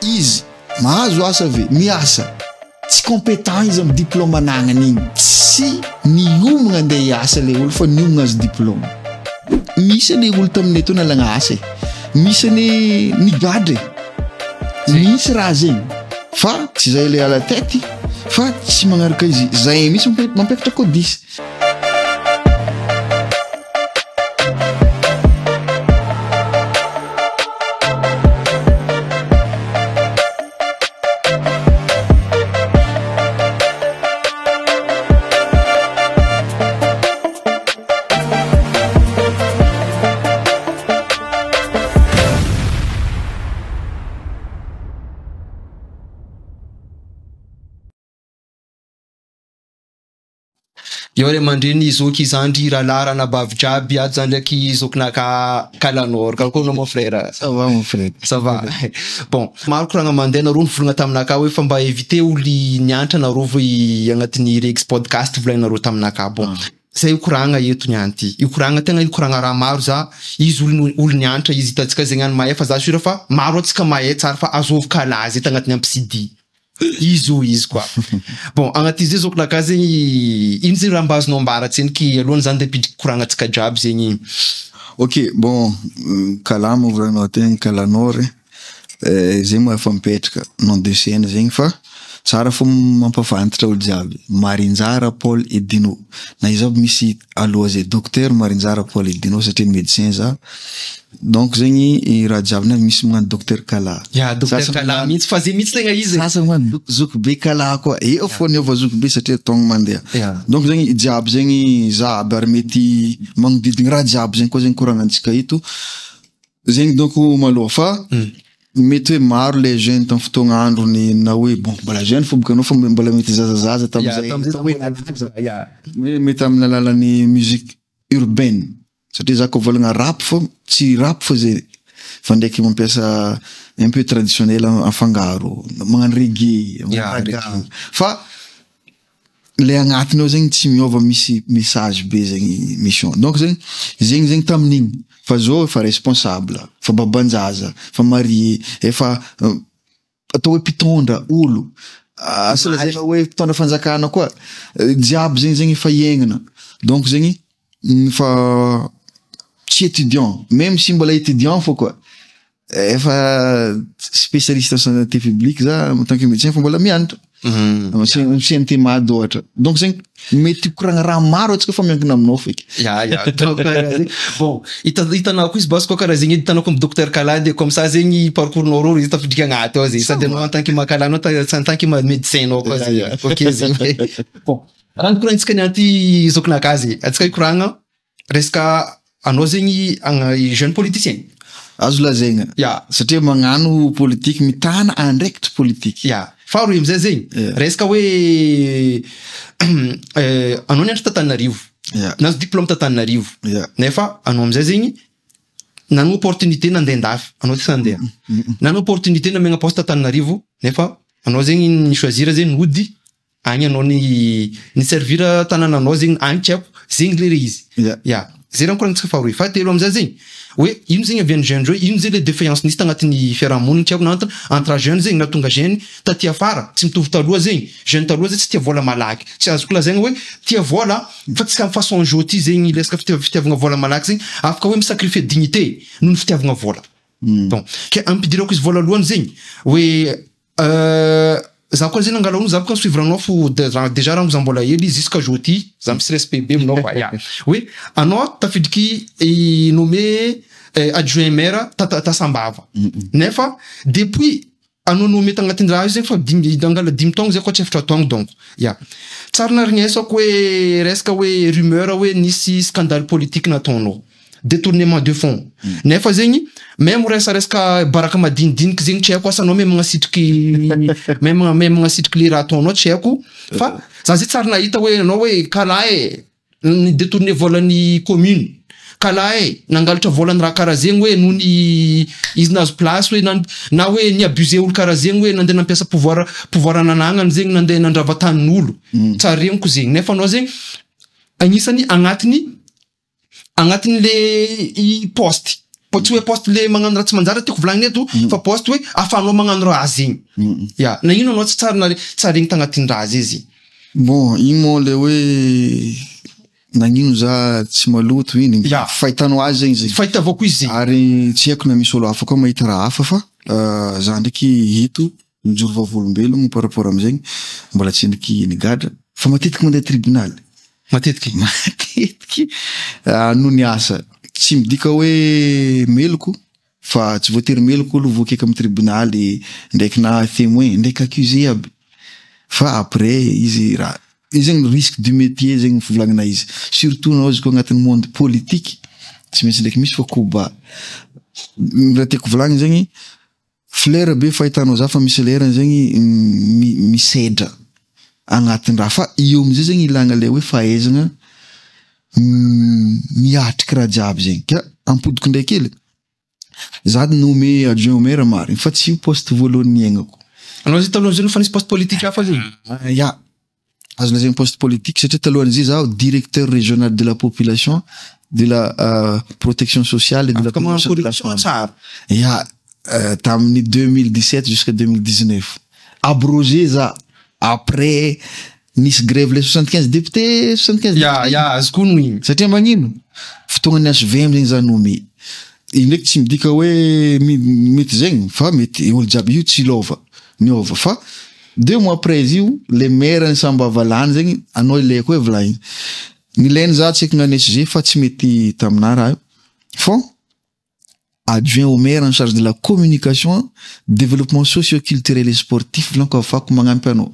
Izy mahazo asa ve? Miasa. Tsy compétent izy amin'ny diplôme anagnany igny. Tsy niomagna andeha hiasa le olo fa niomagna azo diplôme. Misy anie olo taminay teo nalagna asa e. Misy anie nigadra e. Misy raha zegny fa tsy zay le à la tête fa tsy magnaraka izy. Zay mihitsy mampiakatra codis. Eo ray aman-dreny, zoky, zandry, rahalahy, ranabavy jiaby, ato zany ndraiky zokinaka Kalanoro. Karakôry anao mon frère? Ça va mon frère. Ça va. Bon, maro koragna mandeha nareo nivolagna taminaka hoe fa mba éviter olo nianatra nareo vao agnatin'ny Rex podcast volagninareo taminaka. Bon, zay hikoragna eto niany ty. Hikoragna tegna hikoragna raha maro za. Izy olo olo nianatra izy hitantsika zegny any mahay fa za sûr fa maro antsika mahay tsara fa azovy kala zay tagnatin'ny ampisidia. Izy io izy quoi. Bon, agnaty izy io zao naka zegny ino zegny raha mba azonao ambara tsendriky alohan'ny zany de ampidriky koragnantsika jiaby zegny. Ok, bon, Kala moa volagninao tegna, Kalanoro e, zegny moa efa mipetraka, nom de scène zegny fa tsara fô mampafantatra olo jiaby, Marinjara Paul Edino, na izy aby misy aloha zay, docteur Marinjara Paul Edino satria médecin za, Donc zegny i raha jiaby ny misy magnano docteur Kala. Ya docteur Kala mihitsy fa zay mihitsy tegna izy. Sasany magnano zoky be Kala koa. Eo fô niova zoky be satria taogno mandeha. Donc zegny i jiaby zegny za aby ary mety magnodidigny raha jiaby zegny koa zegny koragnantsika eto. Zegny donc malôha fa mety hoe maro le jeune tamin'ny fotoagna androny na hoe bon mbola jeune fô boka anao fa mbola mety zazazaza tamin'izay. Mety amin'ny alalan'ny musique urbaine satria za ko volagna rap fô tsy rap fô zay fa ndraiky mampiasa un peu traditionnel afangaro magnano reggae magnano raga fa le agnatiny ao zegny tsy miova misy message be zegny mission donc zegny zegny zegny tamin'igny fa zao efa responsable fa baban-jaza fa marié efa atao hoe mpitondra olo asa lazaina hoe mpitondra fanjakana koa jiaby zegny zegny efa iaignana donc zegny fa tsy étudiant même si mbola étudiant fô koa efa spécialiste en santé publique za en tant que médecin fa mbola mianatra am CNT Mad ohatra donc zegny mety hikoragna raha maro antsika fa miankina aminao feky. Ya ya donc karaha zegny bon hita hitanao koa izy basy koa karaha zegny edy hitanao comme docteur Kala de comme ça zegny parcours nao rô izy tafidriky agnaty ao zegny sady anao en tant que makala anao en tant que médecin nao koa zegny ok zegny bon raha nikoragnitsika niany ty zokinakahy zegny antsika hikoragna Resaka anao zegny agna jeune politicien. Azo lazaigna. Ya. Satria magnano politique, mitana andraikitry politique. Ya. Faharoy amizay zegny, resaka hoe anao nianatra t'Antananarivo. Ya. Nahazo diplôme t'Antananarivo. Ya. Nefa anao amizay zegny nanana opportunité nandeha andafy, anao tsy nandeha. Nanana opportunité namegna poste t'Antananarivo nefa anao zegny ni-choisir zegny nody Agny anao ny ni servir tanananao zegny agny tsy haiko zegny le izy. Ya. Ya. Zay raha nikoragnitsika faharoy. Fahatelo amizay zegny hoe ino zegny avy any jeune reo, ino zegny le defaillance nisy tagnatin'ny fiarahamonigny tsy haiko na entre entre jeune zegny nahatonga jeune taty afara tsy mitovy taloha zegny, jeune taloha zegny tsy tia vôla malaky, tsy azoko lazaigna hoe tia vôla fa tsy am façon zao ty zegny resaka fitia- fitiavagna vôla malaky zegny afaka hoe mi-sacrifier dignité noho ny fitiavagna vôla. Bon, ke ampidirako izy vôlalohany zegny hoe Za koa zay nangala ono za boka ni-suivre anao fo dejà raha za mbola hely jusqu'à aujourd'hui za misy respect be aminao fa ya hoe anao tafidriky nommé adjoint maire ta Sambava nefa depuis anao nommé tagnatin'ny raha io zegny fa dimy nangala dimy taogno zay koa tsy efatra taogno donc ya tsary naregnesako hoe resaka hoe rumeur hoe nisy scandale politique nataonao. Detournement de fonds. Nefa zegny même resaresaka baraka madinidiniky zegny tsy haiko asa anao mahay magnasitriky mahay mahay magnasitriky le raha ataonao tsy haiko fa za zay tsary nahita hoe anao hoe kala e ni-detourner vôlan'ny commune, kala e nangalatra vôlan'ny raha karaha zegny hoe noho ny izy nahazo place hoe na na hoe ni-abuser olo karaha zegny hoe nandeha nampiasa pouvoir pouvoir nanagnany zegny nandeha nandrava tanin'olo, tsary regniko zegny nefa anao zegny agnisany agnatiny Agnatin'le i poste. Tsy hoe poste le magnano raha tsy manjary tiako volagnina eto, fa poste hoe ahafahanao magnano raha zegny. Ya, nagnino anao tsy tsara nare tsara regny tagnatin'ny raha zay zegny? Bon, igny moa le hoe nagnino za tsy maloto iny, fahitanao azy zegny zay. Fahitavako izy zegny. Ary tsy haiko na misy olo hafa koa mahita raha hafa fa za ndraiky hito mijoro vavolombelogno par rapport amizegny, mbola tsy endriky nigadra fa matetiky mandeha tribunal. Matetiky? Matetiky noho ny asa. Tsy midika hoe meloko fa tsy voatery meloko olo voakaiky amin'ny tribonaly ndraiky na témoin ndraiky accusé aby. Fa après izy raha io zegny risque du métier zegny fivolagnana izy. Surtout anao izy koa agnatin'ny monde politique tsy maintsy ndraiky misy fa koba. Raha tiako volagnina zegny, fleur be fahitanao za fa misy lerany zegny misedra agnatin'ny raha, fa io amizay zegny ilagna le hoe fahaizana miatriky raha jiaby zegny. Ka ampodiko ndraiky hely, za nommé adjoint au maire marigny fa tsy io poste voalohany niaignako. Anao zay talohan'izay no fa nisy poste politique hafa zegny? Ya, azo lazaigny poste politique satria talohan'izay zaho directeur régional de la population, de la protection sociale et de la Afaka magnano promotion de la corruption femme. Tsara. Ya, tamin'ny 2017 jusqu'à 2019. Abrogé za après nisy grève le 75 députés, 75 Ya, députés. ya, azoko ono igny. Satria magnino? Fotoagnan'ny HVM zegny za nommé. Iny ndraiky tsy midika hoe mety zegny fa mety olo jiaby io tsy lova niova, fa 2 mois après izy io le maire ny Sambava lany zegny anao ilaiko hoe volagniny. Nilainy za tsy haiko nagnano SG fa tsy mety taminahy raha io. Fô adjoint au maire en charge de la communication, développement socio-culturel et sportif volaniko ahafahako magnampy anao.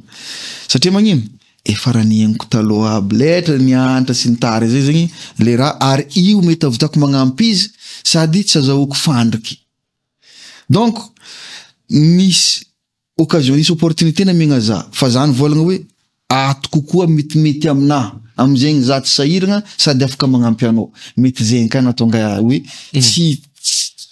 Satria magnino? Efa raha niaigniko taloha aby letra nianatra sy ny tary zay zegny le raha, ary io mety ahavitako magnampy izy sady tsy azahoako fandriky. Donc nisy occasion, nisy opportunité namiagna za fa za nivolagna hoe ato kokoa metimety aminahy amizegny za tsy sahiragna sady afaka magnampy anao. Mety zegny ka nahatonga hoe tsy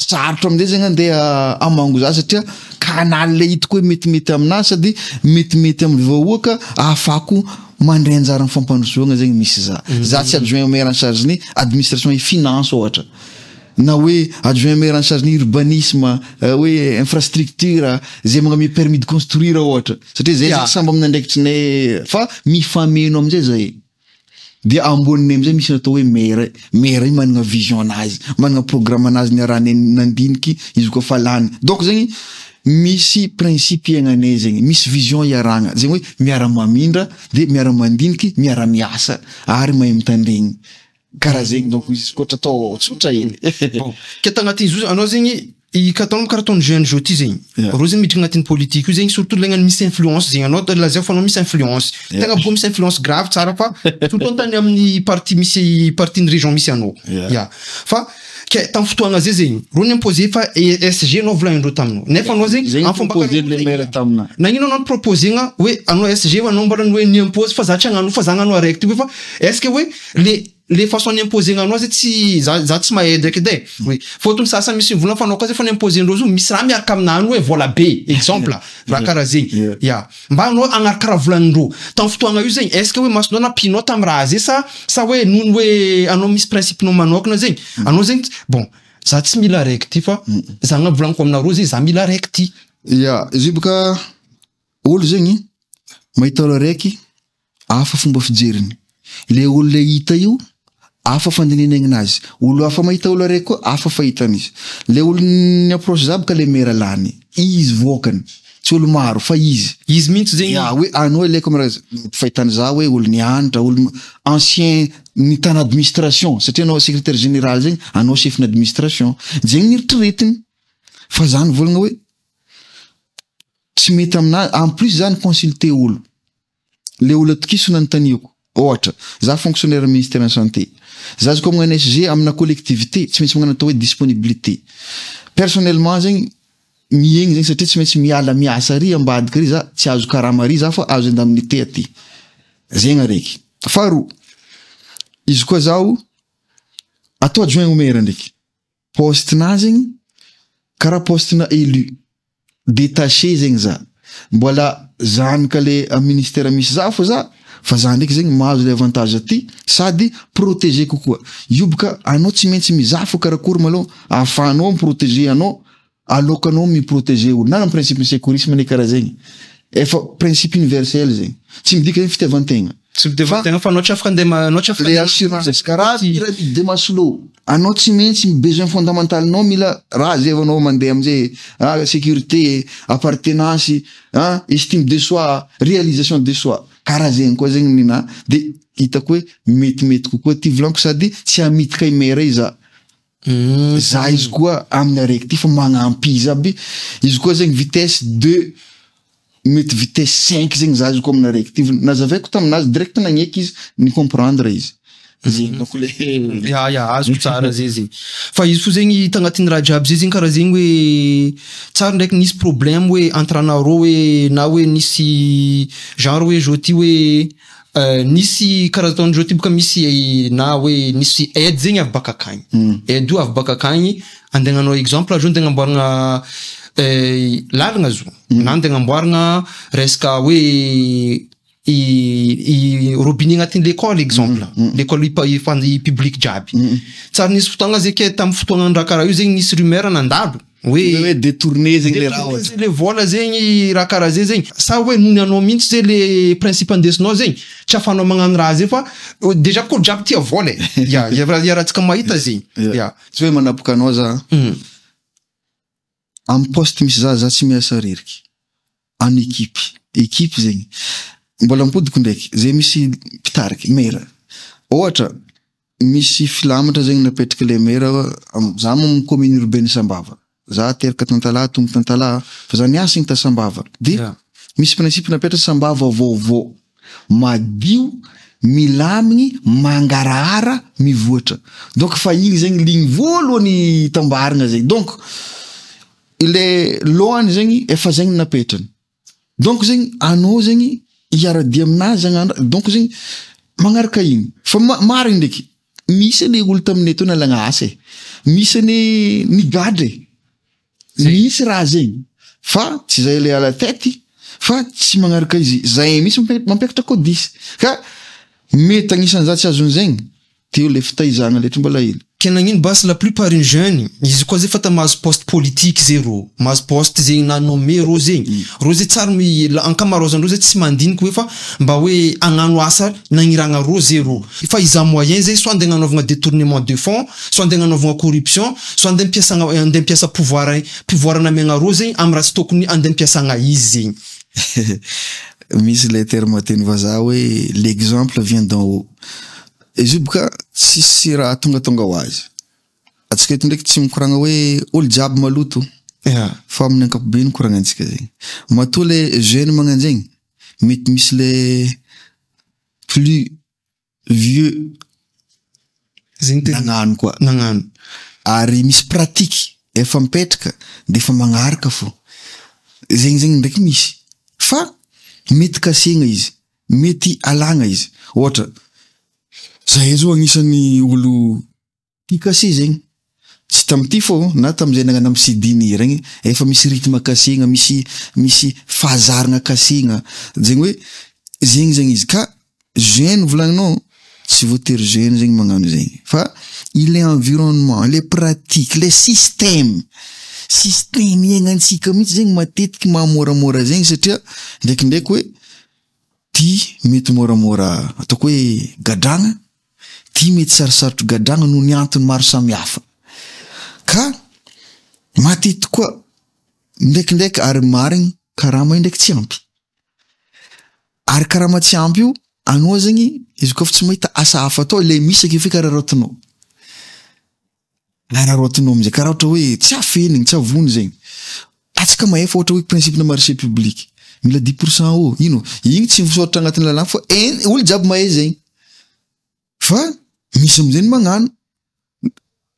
sarotra amizay zegny andeha hamango za satria canal le hitako hoe metimety aminahy sady metimety amin'ny vahoaka ahafahako mandray anjara amin'ny fampandrosoana zegny misy za. Za tsy adjoint au maire en charge ny administration et finance ohatra, na hoe adjoint maire en charge ny urbanisme, hoe infrastructure zay magname permis de construire ohatra, satria zay zegny samby amin'ny andraikitrinay fa mifameno amizay zahay. Dia amboninay amizay misy natao hoe maire. Maire io manana vision anazy, manana programme anazy niarahanay nandiniky izy koa fa lany. Donc zegny misy principe iaignanay zegny, misy vision iarahana zegny hoe miara-mamindra de miara-mandiniky, miara-miasa ary mahay mitandregny. Karaha zegny donc izy koa ohatra atao tsotra hely. Bon, ke tagnatin'izy io anao zegny i ka ataonao karaha ataon'ny jeune zao ty zegny. Reo zegny miditra agnatin'ny politique io zegny, surtout lagnany misy influence zegny anao lazao fa anao misy influence. Tegna bô misy influence grave tsara fa surtout antany amin'ny parti misy parti ny région misy anao. Ya. Fa ke tamin'ny fotoagna zay zegny, reo ni-imposer fa SG anao volagnindreo taminao. Nefa anao zegny Zegny amin'ny fomba proposé le maire taminahy. Nagnino anao niproposegna hoe anao SG, anao mbola hoe ni-impose fa za tsy hagnano fa za hagnano araiky ty hoe, fa est-ce que hoe le façon ni-imposegna anao zay tsy za tsy mahay ndraiky edy e. Oui. Fôtony sasany misy mivolagna fa anao koa zay fa ni-imposendreo zo misy raha miaraka aminany hoe vola be, exemple raha karaha zegny. Ya. Mba anao hagnaraka raha volagnindreo. Tamin'ny fotoagna io zegny, est-ce que hoe masonao nampinao tamin'ny raha zay sa hoe noho hoe anao misy principe-nao manokana zegny? Anao zegny bon, za tsy mila araiky ty fa za gna volagniko aminareo zegny za mila araiky ty. Ya, izy io boka olo zegny mahita olo araiky hafa fomba fijeriny. Le olo le hita io hafa fandinihana azy. Olo hafa mahita olo araiky koa hafa fahitana izy. Le olo ny approche za boka le maire lany. Izy voakany. Tsy olo maro fa izy. Izy mihitsy zegny. Ya, hoe anao ilaiko amin'ny raha fahitana za hoe olo nianatra, olo ancien nitana administration satria anao secrétaire général zegny, anao chef n'administration. Zegny nieritreretiny. Fa za nivolagna hoe tsy mety aminahy, en plus za ni-consulter olo. Le olo atokiso nanontaniako. Ohatra, za fonctionnaire ministère de santé. Za izy koa magnano SG amina collectivité, tsy maintsy magnano atao hoe disponibilité. Personnellement zegny miegny zegny satria tsy maintsy miala miasa ary ambadika ary za tsy azo karama ary za fa azo indemnité aty. Zegny araiky. Faharoa, izy koa zaho atao adjoint au maire ndraiky. Poste-na zegny karaha poste-na élu. Détaché zegny za. Mbola zanaka le amin'ny ministère misy za fô za. Fa za ndraiky zegny mahazo le avantage aty sady protégé kokoa. Io boka anao tsy maintsy mizaha fô karakory malôha ahafahanao mi-protéger anao alokanao mi-protéger olo. Na principe secourisme anie karaha zegny. Efa principe universel zegny. Tsy midika zegny fitiavan-tegna. Tsy fitiavan-tegna fa anao tsy afaka andeha anao tsy afaka Le assurance karaha pyramide de Maslow. Anao tsy maintsy besoin fondamental-nao mila raha zay vao anao mandeha amizay ah, sécurité, appartenance, ah, estime de soi, réalisation de soi. Karaha zegny koa zegny ninahy de hitako hoe metimety kokoa ty volaniko sady tsy hamitika i mère i za. Za izy koa amin'ny araiky ty fa magnampy izy aby. Izy koa zegny vitesse deux mety vitesse cinq zegny za izy koa amin'ny araiky ty. Nazavaiko taminazy direct nagneky izy, ni-comprendre izy. Zegny donc le Ya, azoko tsara zay zegny. Fa izy fo zegny tagnatin'ny raha jiaby zay zegny karaha zegny hoe tsara ndraiky nisy problème hoe entre anareo hoe na hoe nisy genre hoe zao ty hoe nisy karaha ataondreo ty boka misy na hoe nisy aide zegny avy baka akagny. Aide io avy baka akagny andeha hagnano exemple zao andeha agnamboaragna lalagna zao na andeha agnamboaragna resaka hoe i robinet agnatin'ny l'école, exemple l'école public jiaby. Tsary nisy fotoagna zay ke tamin'ny fotoagna raha karaha io zegny nisy rumeur nandalo hoe hoe détourné zegny le raha ohatra. Le vola zegny raha karaha zay zegny sa hoe noho ny anao mihitsy zay le principe andesinao zegny tsy ahafahanao magnano raha zay fa déjà koa jiaby tia vola e, ya iarahantsika mahita zegny ya. Tsy hoe manapoka anao za. Amy poste misy za, za tsy miasa reriky. En équipe. Équipe zegny. Mbola mipodiko ndraiky, zay misy mpitariky, maire. Ohatra, misy filamatra zegny napetraky le maire, za moa amy commune urbaine Sambava. Za teraka Tantalaha, tonga Tantalaha, fa za niasa igny ta Sambava. De misy principe napetraky Sambava vaovao. Madio, milamigny, mangarahara, mivoatra. Donc fa igny zegny ligne voalohany tambarina zegny. Donc le lohany zegny efa zegny napetrany. Donc zegny anao zegny hiara-dia aminazy hagnano raha. Donc zegny magnaraka igny. Fa marigny ndraiky misy anie olo taminay teo nalagna asa e. Misy anie nigadra e. Misy raha zegny. Fa tsy zay le à la tête fa tsy magnaraka izy. Zay misy mampiakatra codis. Ka mety agnisan'ny za tsy azony zegny. Teo le fitaizana letry mbola hely. Ke nagnino basy la plupart ny jeune izy koa zay fa ta mahazo poste politique zay rô mahazo poste zegny na nommé rô zegny rô zay tsary ankamaroazandreo zay tsy mandiniky hoe fa mba hoe hagnano asa nagniragna rô zay rô fa iza moyen zay soit andeha agnanaovagna détournement de fonds, soit andeha agnanaovagna corruption, soit andeha ampiasagna andeha ampiasa pouvoir namiagna rô zegny amy raha tsy tokony andeha ampiasagna izy zegny. Misy le terme teny vazaha hoe l'exemple vient d'en haut. Izy io boka tsisy raha tongatonga ho azy. Atsika eto ndraiky tsy mikoragna hoe olo jiaby maloto. Fa amin'ny ankapobeny koragnantsika zegny. Matoa le jeune magnano zegny, mety misy le plus vieux Zegny tena nagnano koa. Nagnano. Ary misy pratique efa mipetraka de efa magnaraka fô. Zegny zegny ndraiky misy. Fa mety kasegna izy, mety alagna izy. Ohatra, zahay zao agnisan'ny olo tia kase zegny. Tsy tamity fô na tamizay nagnano amy Sidini regny efa misy rythme kasegna, misy fahazarana kasegna. Zegny hoe zegny zegny izy ka jeune volagninao tsy voatery jeune zegny magnano zegny fa ile environnement, le pratique, le système iaignantsika mihitsy zegny matetiky mahamoramora zegny satria ndraikindraiky hoe ty mety moramora ataoko hoe gadragna, ty mety sarosarotro gadragna noho ny antony maro samihafa. Ka matetiky koa ndraikindraiky ary marigny karama io ndraiky tsy ampy. Ary karama tsy ampy io anao zegny izy koa fa tsy mahita asa hafa atao le misy ake fe karaha raotinao. Araraotinao amizay karaha ohatra hoe tsy afenigny, tsy avony zegny. Atsika mahefa ohatra hoe principe na marché public mila 10% ô ino igny tsy misoratra agnatin'ny lalàna fa olo jiaby mahay zegny. Fa misy amizay ny magnano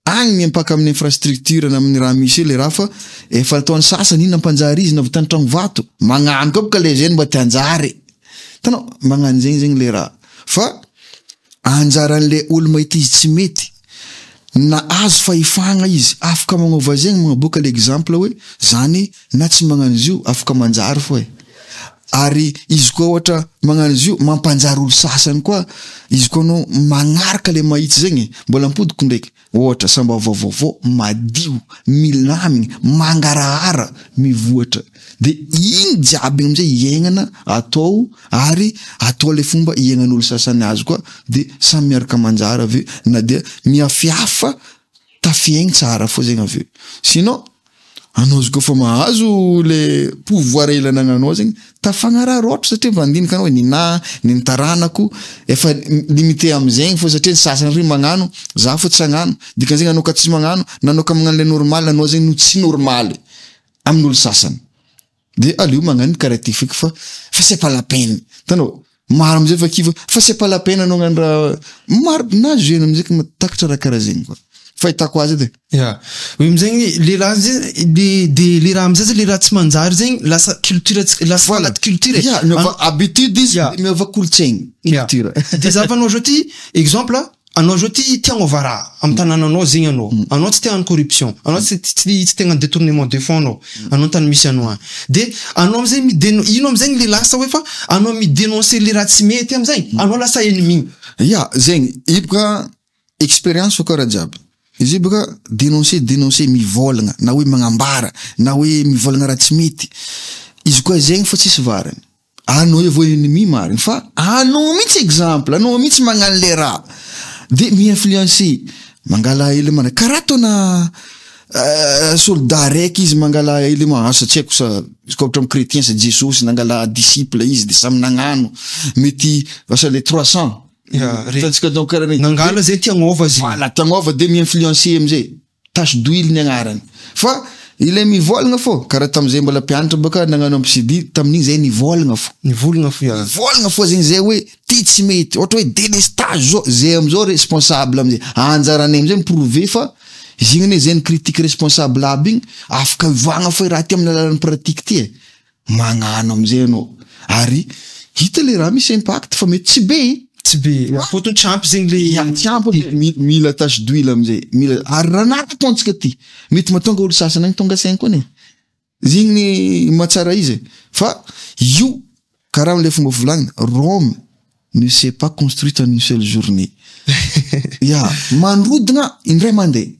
agny miampaka amin'ny infrastructure na amin'ny raha misy io le raha fa efa ataon'ny sasany iny nampanjary izy navitany tragno vato magnano koa boka le jeune mba te hanjary. Hitanao magnano zegny zegny le raha fa anjaran'le olo mahita izy tsy mety na azo fahefagna izy afaka magnova zegny magnaboaka l'exemple hoe zany na tsy magnano izy io afaka manjary fô e. Ary izy koa ohatra magnano izy io mampanjary olo sasany koa izy koa anao magnaraka le mahitsy zegny e, mbola ampodiko ndraiky, ohatra Sambava vaovao madio, milamigny, mangarahara, mivoatra de igny jiaby igny amizay iaignana atao ary atao le fomba iaignan'olo sasany azy koa de samy miaraka manjary avy eo na dia miafiafy fa tafiaigny tsara fô zegny avy eo sinon anao izy koa fa mahazo le pouvoir ela anagnanao zegny tafagnararaotra satria mba andinika anao hoe ninahy ny ny taranako efa limité amizegny fô satria ny sasany ry magnano za fô tsy hagnano, dikan'zegny anao ka tsy magnano na anao ka magnano le normal anao zegny no tsy normaly amin'olo sasany, de aleo magnano karaha ty feky fa c'est pas la peine, hitanao maro amizay fa kivy fa c'est pas la peine anao hagnano raha maro na jeune amizay ka mahatakatra raha karaha zegny koa fahitako azy edy. Ya, amizegny le raha zay le de le raha amizay zay le raha tsy manjary zegny lasa culture lasa anaty culture e. Ya, miova habitude izy, miova kolontsaigny, culture. De zahavanao zao ty exemple, anao zao ty tia hagnova raha amy tanànanao zegny anao, anao tsy tia hagnano corruption, anao tsy tia hagnano détournement de fonds anao, anao tany misy anao agny, de anao amizay mideno ino amizay le lasa hoe fa anao midénoncer le raha tsy mety amizay anao lasa ennemi. Ya, zegny io boka expérience fo karaha jiaby izy io boka dénoncer mivolagna na hoe magnambara na hoe mivolagna raha tsy mety izy koa zegny fa tsisy varany anao io vo ennemi mariny, fa anao mihitsy exemple, anao mihitsy magnano le raha de mi-influencer mangala élément karaha ataona soldat raiky izy mangala élément asa tsy haiko sa izy koa ohatra amy chrétien sa Jesosy nangala disciple izy de samy nagnano mety asa le 300 hitantsika donc karaha regny. Nangala zay tiagnova zegny. Voilà, tiagnova de mi-influencer amizay tache d'huile ny agnarany, fa ilay mivolagna fô karaha tamizay mbola mpianatra baka nagnano ampisidi tamin'igny zay nivolagna fô. Nivolagna fo ya. Nivolagna fô zegny zay hoe ty tsy mety, ohatra hoe délestage zao zay amizao responsable amizay anjaranay amizay miprouver fa izy igny anie zay ny critique responsable aby igny afaka ivoagna fô raha ty amin'ny alalan'ny pratique ty e, magnano amizay anao ary hita le raha misy impact fa mety tsy be. Tsy be fôtony tsy ampy zegny le. Ya, tsy ampy, mila tache d'huile amizay mila ary raha nara ataontsika ty mety mahatonga olo sasany agny tonga saigny koa ne zegny ny mahatsara izy fa io karaha amle fomba fivolagnana Rome ne s'est pas construite en une seule journée, ya mandrodona indray mandeha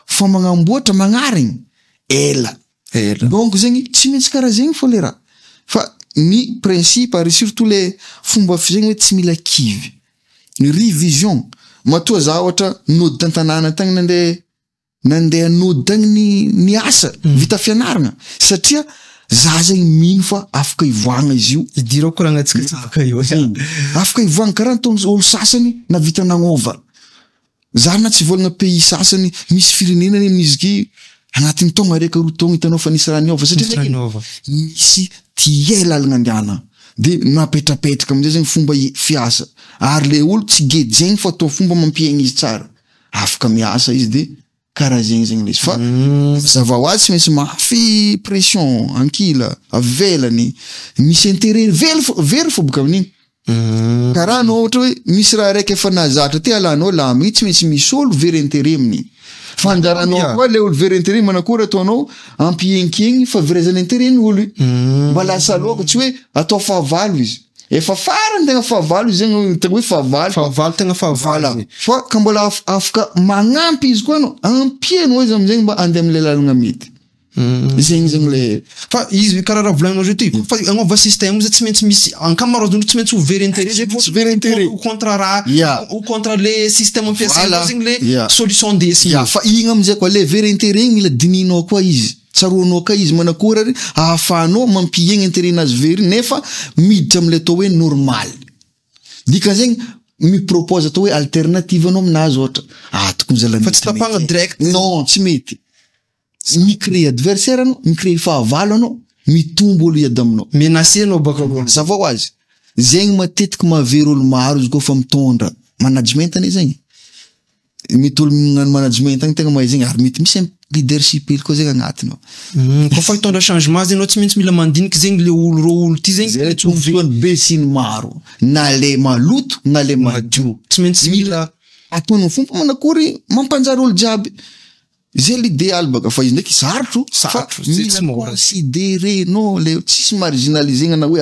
fa magnamboatra magnarigny ela. Ela. Donc zegny tsy maintsy karaha zegny fô le raha fa ny principe ary surtout le fomba fizegny hoe tsy mila kivy ny révision matoa za ohatra nody tan-tanàna tagny nandeha nody tagny ny asa vita fianarana satria za zegny mino fa afaka ivoagna izy io. Idirako koragnatsika tsaka io. Afaka ivoagna karaha ataony olo sasany na vita nagnova za na tsy volagna pays sasany misy firenena any amin'izy ky agnatin'ny taogna raiky 2 taogna hitanao fa nisy raha niova satria Nisy raha niova. Misy tia lalagna andiana de napetrapetraka amizay zegny fomba fiasa ary le olo tsy gejegny fa atao fomba mampiaigny izy tsara afaka miasa izy de karaha zegny zegny le izy fa mazava ho azy tsy maintsy mafy pression ankila avelany misy intérêt vely fo very fo boka amin'igny karaha anao ohatra hoe misy raha raiky efa nahazatra ty alanao lamy igny tsy maintsy misy olo very intérêt amin'igny fa anjaranao koa le olo very intérêt manakory ataonao ampihenkegny fa verezana intérêt ny olo mba lasa aloha tsy hoe atao fahavalo izy efa farany tegna fahavalo izy zegny tegna hoe fahavalo. Fahavalo tegna fahavalo. Voilà, fa ka mbola afaka magnampy izy koa anao ampianao izy amizegny mba andeha amle lalagna mety zegny zegny le. Fa izy karaha raha volaninao zao ty fa agnova système zay tsy maintsy misy ankamaroazan'olo tsy maintsy ho very intérêt zay. Tsy very intérêt. Ho contre raha ho contre le système ampiasaina zegny le solution andesiny. Ya, fa igny amizay koa le very intérêt igny mila dininao koa izy, tsaroanao koa izy manakory ary ahafahanao mampihegny intérêt nazy very nefa miditra amle atao hoe normal, dikan'zegny mipropose atao hoe alternative anao aminazy ohatra ah tokony zala Fa tsy tapahana direct. Non, tsy mety micréer adversaire anao, micréer fahavalo anao, mitombo olo hiady aminao. Menacé anao baka aloha. Mazava ho azy zegny matetiky mahavery olo maro izy koa fa mitondra management ane zegny mety olo magnano management agny tegna mahay zegny ary mety misy leadership hely koa zegny agnatiny ao. Koa fa hitondra changement zegny anao tsy maintsy mila mandiniky zegny le olo rô olo ty zegny. Zay tombontsoany be sy ny maro na le maloto na le madio. Tsy maintsy mila ataonao fomba manakory mampanjary olo jiaby. Zay l'idéal baka fa izy ndraiky sarotro fa Sarotro, zay mila tsy mora. considérenao le tsisy marginalisegna na hoe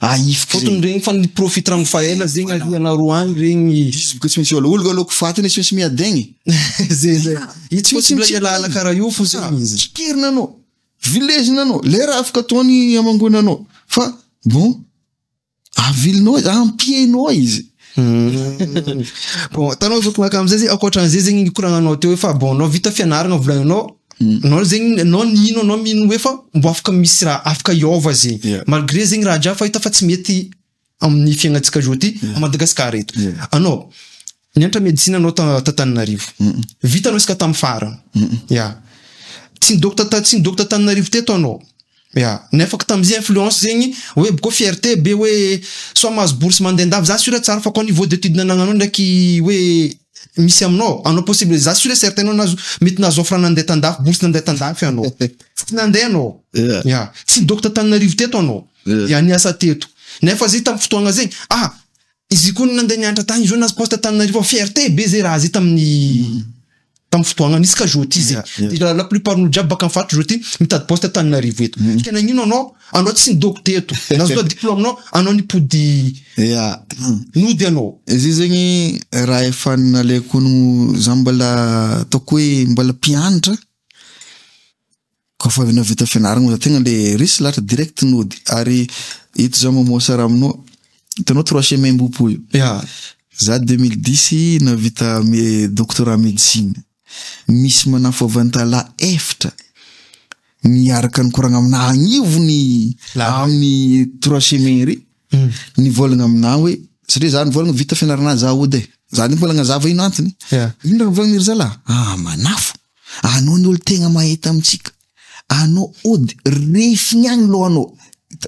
ahifiky Fôtony zegny. regny fa niprofite rano fa ela zegny arianareo agny regny. Izy boka tsy maintsy olo olo aloha fatiny tsy maintsy miadegny. Zay zay. Io tsy Tsy possible maintsy ialala karaha io fo zegny izy. Tsikerina anao, vilezina anao, le raha afaka ataony amangonanao fa bon avilinao izy, ampienao izy. Bon, tanao zao konaka amizay zegny ankoatran'izay zegny nikoragnanao teo hoe fa bon anao vita fianarana volaninao anao zegny anao nino anao mino hoe fa mbo afaka misy raha afaka hiova zegny. Malgré zegny raha jiaby fa hita fa tsy mety amin'ny fiaignantsika zao ty à Madagascar eto. Anao nianatra médecine anao ta Tananarivo. Vita anao isaka tamin'ny farany. Ya. Tsy nidokta tsy nidokta Tananarivo teto anao. Ya, nefa ko tamizay influence zegny hoe boko fierté be hoe soit mahazo bourse mandeha andafy za sûr tsara fa koa niveau d'étude nanagnanao ndraiky hoe misy aminao anao possible za sûr et certain anao nahazo mety nahazo offre nandeha tandafy bourse nandeha tandafy anao. Tsy nandeha anao. Ya, tsy nidokta Tananarivo teto anao. Ya, niasa teto. Nefa zay tamin'ny fotoagna zegny ah izy koa nandeha nianatra tagny izy io nahazo poste Tananarivo ao fierté be zay raha zay tamin'ny fotoagna nisy ka zao ty zegny. La plupart n'olo jiaby baka amin'ny faritra zao ty mitady poste Tananarivo eto. Ke nagnino anao tsy nidoko teto. Nahazo diplôme-nao anao nipody nody anao. Izy zegny raha efa nalaiko no za mbola ataoko hoe mbola mpianatra kofa avy navita fianarana za tegna le resy lahatra direct nody ary eto za mamoasa raha aminao hitanao trois chemin Ambohipo io. Za 2010 navita doctorat médecine. Misy manafo avy Antalaha efatra niaraka nikoragna aminahy agnivony amin'ny trois chemin ry nivolagna aminahy hoe satria za nivolagna vita fianarana za ody e. Za mbola nagnazava ino antony. Ino raha nivolagna ry zalahy? Ah manafo. Anao ny olo tegna mahita amitsika. Anao ody refiny agny lohanao.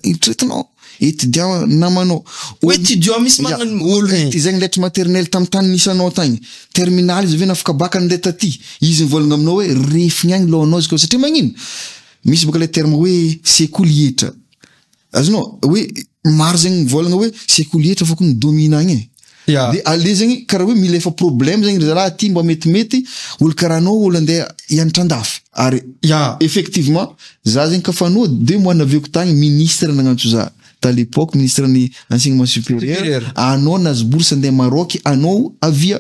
Eritreretinao étudiant namanao. Hoe étudiant misy manana olo zegny lettre maternelle tamy tany nisy anao tagny. Terminal izy avy nafaka baka nandeha taty. Izy nivolagna aminao hoe refiny agny lohanao izy koa satria magnino? Misy boka le terme hoe sekoly hetra. Azonao hoe maro zegny mivolagna hoe sekoly hetra fô ny domine agny e. De ale zegny karaha hoe mila efa problème zegny ry zalahy aty mba metimety olo karaha anao olo andeha hianatra andafy. Ary effectivement za zegny kafa nody 2 mois naviako tagny ministre nagnantso za. Ta l'époque ministre ny enseignement supérieur anao nahazo bourse andeha Maroc anao avia.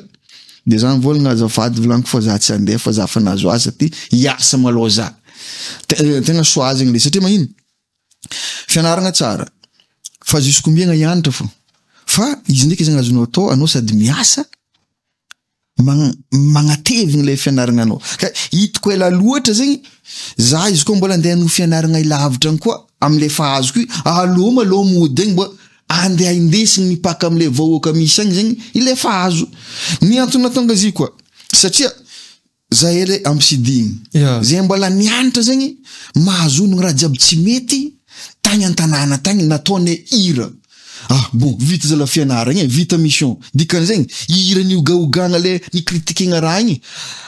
De za nivolagna azafady volaniko fa za tsy andeha fa za fa nahazo asa ty hiasa malôha za. Tegna soa zegny le satria magnino? Fianaragna tsara fa jusqu'ombiagna hianatra fô fa izy ndraiky zegny azonao atao anao sady miasa magnatevigny le fianaragna anao ka hitako ela loatra zegny za izy koa mbola andeha hanohy fianaragna ilavitra agny koa amle fa azoko io alô malôha mody agny mba andeha indesigny mipaka amle vahoaka misy agny zegny ile fa azo ny antony nahatonga azy io koa satria zahay le ampisidiny zay mbola nianatra zegny mahazo onogno raha jiaby tsy mety tagny an-tanàna tagny nataonay hira ah bon vita zala fianaragna e vita mission dikan'zegny hira niogaogagna le nikritikena raha igny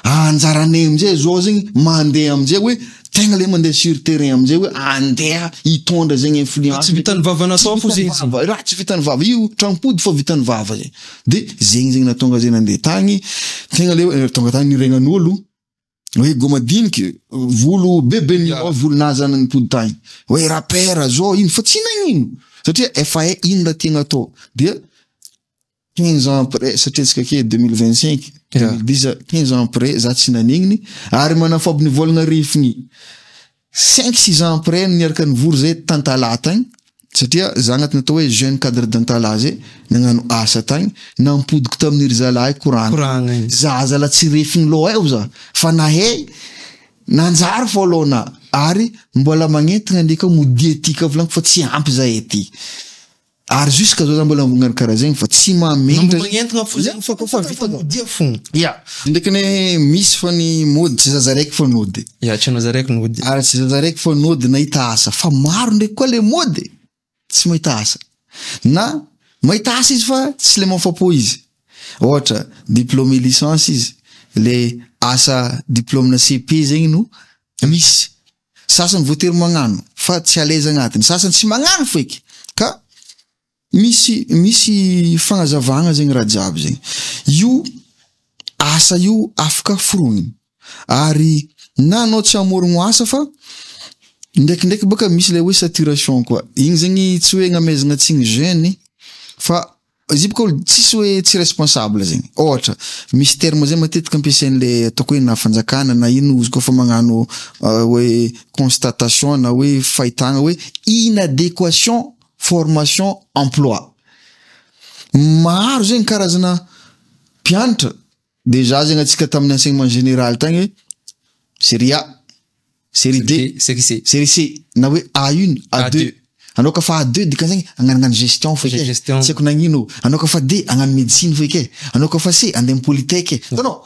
anjaranay amizay zao zegny mandeha amizay hoe tegna le mandeha sur terrain amizay hoe andeha hitondra zegny influence Tsy vitan'ny vava natao fo zegny izy. Vava, raha tsy vitan'ny vava io trampody fa vitan'ny vava zegny de zegny zegny natonga zay nandeha tagny tegna le hoe tonga tagny niregnan'olo hoe gomadiniky volo bebe ny volonazy zany nipody tagny hoe rapera zao ino fa tsy nagnino satria efa hay ino raha tiagna atao dia 15 ans après satria antsika ake 2025 2010 15 ans après za tsy nanegniny ary manafo aby nivolagna refiny 5 6 ans après niaraka nivory zay tantala tagny satria za agnatin'ny atao hoe jeune cadre d'Antala zay nagnano asa tagny nampodiko tamin'ny ry zalahy koragna Koragna igny. za zala tsy refiny loha eo za fa nahay nanjary fô lohana ary mbola magnentana ndraiky modia ty ka volaniko fa tsy ampy zahay ty ary jusqu'à zao za mbola magnano karaha zegny fa tsy mametra Magnentana fo zegny fa kofa vita modia fo. Ya ndraiky ne misy fa ny mody tsy zaza raiky fa nody Ya, tsy anao za raiky nody. ary tsy zaza raiky fa nody nahita asa fa maro ndraiky koa le mody tsy mahita asa na mahita asa izy fa tsy le mahafapo izy ohatra diplôme licence izy le asa diplôme na CP zegny no misy sasany voatery magnano fa tsy à l'aise agnatiny sasany tsy magnano feky ka misy fagnazavagna zegny raha jiaby zegny io asa io afaka forogniny ary. Na anao tsy hamorogno asa fa ndraikindraiky bôka misy le hoe saturation koa. Igny zegny tsy hoe agnamezagna tsigny jeune fa izy io bôka olo tsisy hoe tsy responsable zegny. Ôhatra, misy terme zay matetiky ampiasain'le ataoko hoe na fanjakana na ino izy koa fa magnano hoe constatation na hoe fahitagna hoe inadéquation formation emploi. Maro zegny karazana mpianatra. Déjà zegny antsika tamin'ny enseignement général tagny hoe série A, série D, Série C. Série C na hoe A1, A2. Anao ka fa A2 dikan'zegny agnanognano gestion fo eky e. Gestion. Tsy haiko nagnino. Anao ka fa D agnano médecine fo eky e. Anao ka fa C andeha amy polytech e. Hitanao?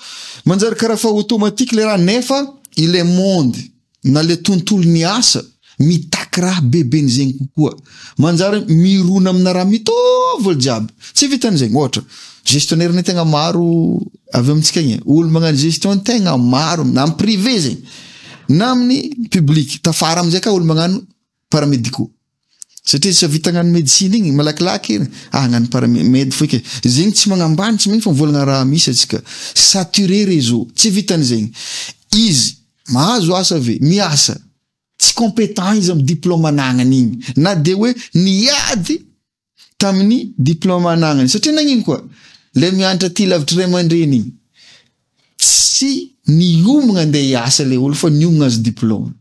Manjary karaha fa automatique le raha nefa ilay monde na le tontolon'ny asa mitaky raha beben'izegny kokoa. Manjary mirona amina raha mitovy olo jiaby. Tsy vitan'izegny, ohatra, gestionnaire ny tegna maro avy amintsika agny e. Olo magnano gestion tegna maro na amy privé zegny na amin'ny public. Tafara amizay ka olo magnano paramédicaux. Satria tsy vita hagnano médecine igny malakilaky ah hagnano paramed fo eky. Zegny tsy magnambany tsy magnino fa mivolagna raha misy antsika. Saturé réseau, tsy vitan'izegny. Izy mahazo asa ve? Miasa. Tsy compétent izy amy diplôme anagnany igny. Na de hoe niady tamin'ny diplôme anagnany. Satria nagnino koa? Le mianatra ty lavitry ray aman-dreny igny. Tsy niomagna andeha hiasa le olo fa niomagna azo diplôme.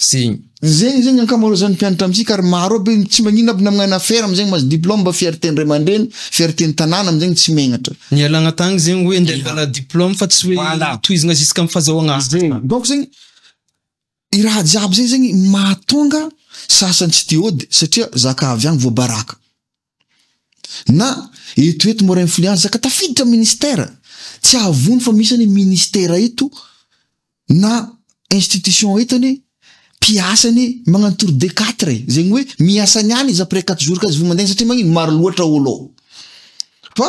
Zegny. Zegny zegny ankamaroazan'ny mpianatra amintsika ary maro aby tsy magnino aby na magnano affaire amizegny mahazo diplôme mba fierté ny ray aman-dreny, fierté ny tanàna amizegny tsy megnatra. Nialagna tagny zegny hoe andeha angala diplôme fa tsy hoe Voilà. tohizagna jusqu'à amy fahazahoagna asa. Zegny. Donc zegny i raha jiaby zegny zegny mahatonga sasany tsy tia ody satria zaka avy agny voabaraka. Na eto mora influence zaka tafiditra ministère. Tsy avony fa misy any ministère eto na institution eto anie mpiasany magnano tour de quatre zegny hoe miasa niany izy après 4 jours ka izy vao mandeha satria magnino maro loatra olo ao. Fa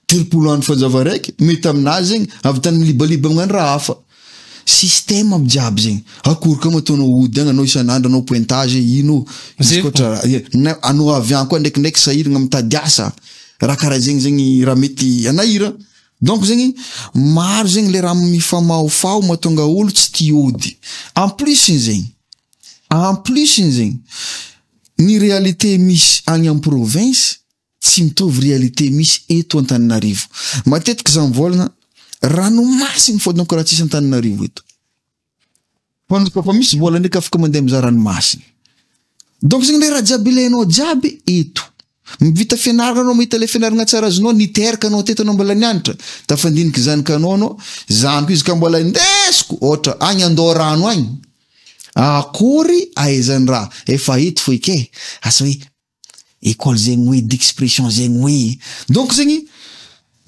30 andro fanjava raiky mety aminazy zegny avy tany milibaliba magnano raha hafa. Système aby jiaby zegny. Akory koa mataonao ody agny anao isan'andro anao pointage ino izy Zay koa tra na anao avy agny koa ndraikindraiky sahiragna mitady asa. Raha karaha zegny zegny raha mety anahira. Donc zegny maro zegny le raha mifamahofaho mahatonga olo tsy tia ody. En plus zegny, en plus zegny, ny réalité misy agny amy province tsy mitovy réalité misy eto Antananarivo. Matetiky za mivolagna ranomasiny fô donc raha tsisy Antananarivo eto. Fa fa misy vola ndraiky afaka mandeha mizaha ranomasiny. Donc zegny le raha jiaby ilainao jiaby eto. Mivita fianarana anao mahita le fianarana tsara azonao niteraka anao teto anao mbola nianatra. Tafandiniky zanakanao anao, zanako izy ka mbola indesiko ohatra agny andao rano agny. Akory ahaizany raha efa eto fo eky e. Asa hoe école zegny hoe d'expression zegny hoe. Donc zegny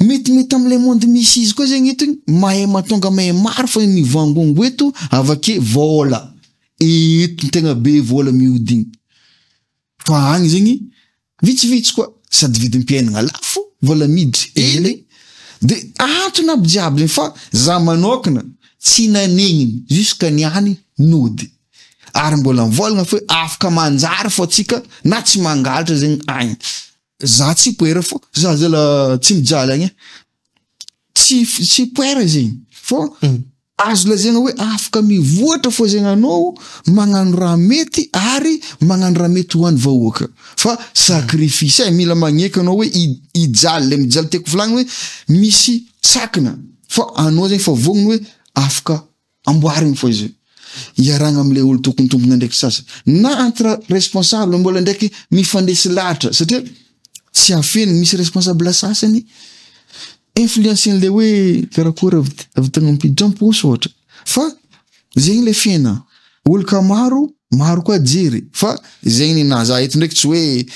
metimety am'le monde misy izy koa zegny eto igny mahay mahatonga mahay maro fa mivangongo eto avake vola. Eto tegna be vola mihodigny. Fa agny zegny vitsivitsy koa sady vidim-piainana lafo vola miditry ely de antony aby jiaby zegny fa za manokana tsy nanegniny jusqu'à niany nody ary mbola mivolagna fa hoe afaka manjary fô atsika na tsy mangalatra zegny agny. Za tsy poera fô za zala tsy mijaly agny e. Tsy poera zegny fô azo lazaina hoe afaka mivoatra fô zegny anao magnano raha mety ary magnano raha mety ho an'ny vahoaka fa sacrifice e mila magneky anao hoe hijaly le mijaly tiako volagny hoe misy sakina fa anao zegny fa vognona hoe afaka amboarigny fô izy iaragna am'le olo tokony tompony ndraiky sasany na entre responsable mbola ndraiky mifandesy lahatra satria tsy afeny misy responsable sasany influencen'le hoe karakory avy tagna mampiditra am-paosy ohatra fa zegny le fiaina olo ka maro maro koa jery fa zegny na za eto ndraiky tsy hoe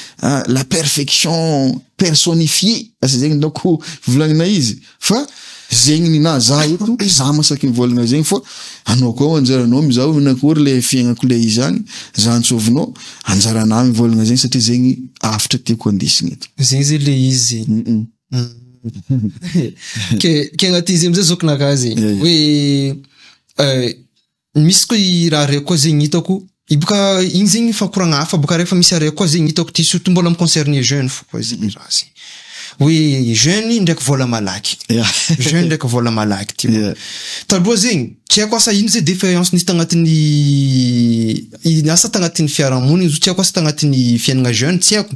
la perfection personnifiée asa zegny donc volagnina izy fa zegny ny na za eto za masaky mivolagna zegny fa anao koa anjaranao mizaha hoe nakory le fiaignako le izy agny za antsovinao anjaranah mivolagna zegny satria zegny afitra tiako andesigny eto. Zegny zay le izy. Ke agnatin'izy amizay zokinakahy zegny hoe misy koa i raha raiky koa zegny hitako i boka igny zegny fakoragna hafa boka rehefa misy araiky koa zegny hitako ty surtout mbola miconcerner jeune fo koa zegny raha zegny. Hoe jeune ndraiky vôla malaky. Jeune ndraiky vôla malaky ty. Taloha zegny, tsy haiko asa ino zay défaillance nisy tagnatin'ny asa tagnatin'ny fiarahamonina izy io, tsy haiko asa tagnatin'ny fiaignana jeune, tsy haiko.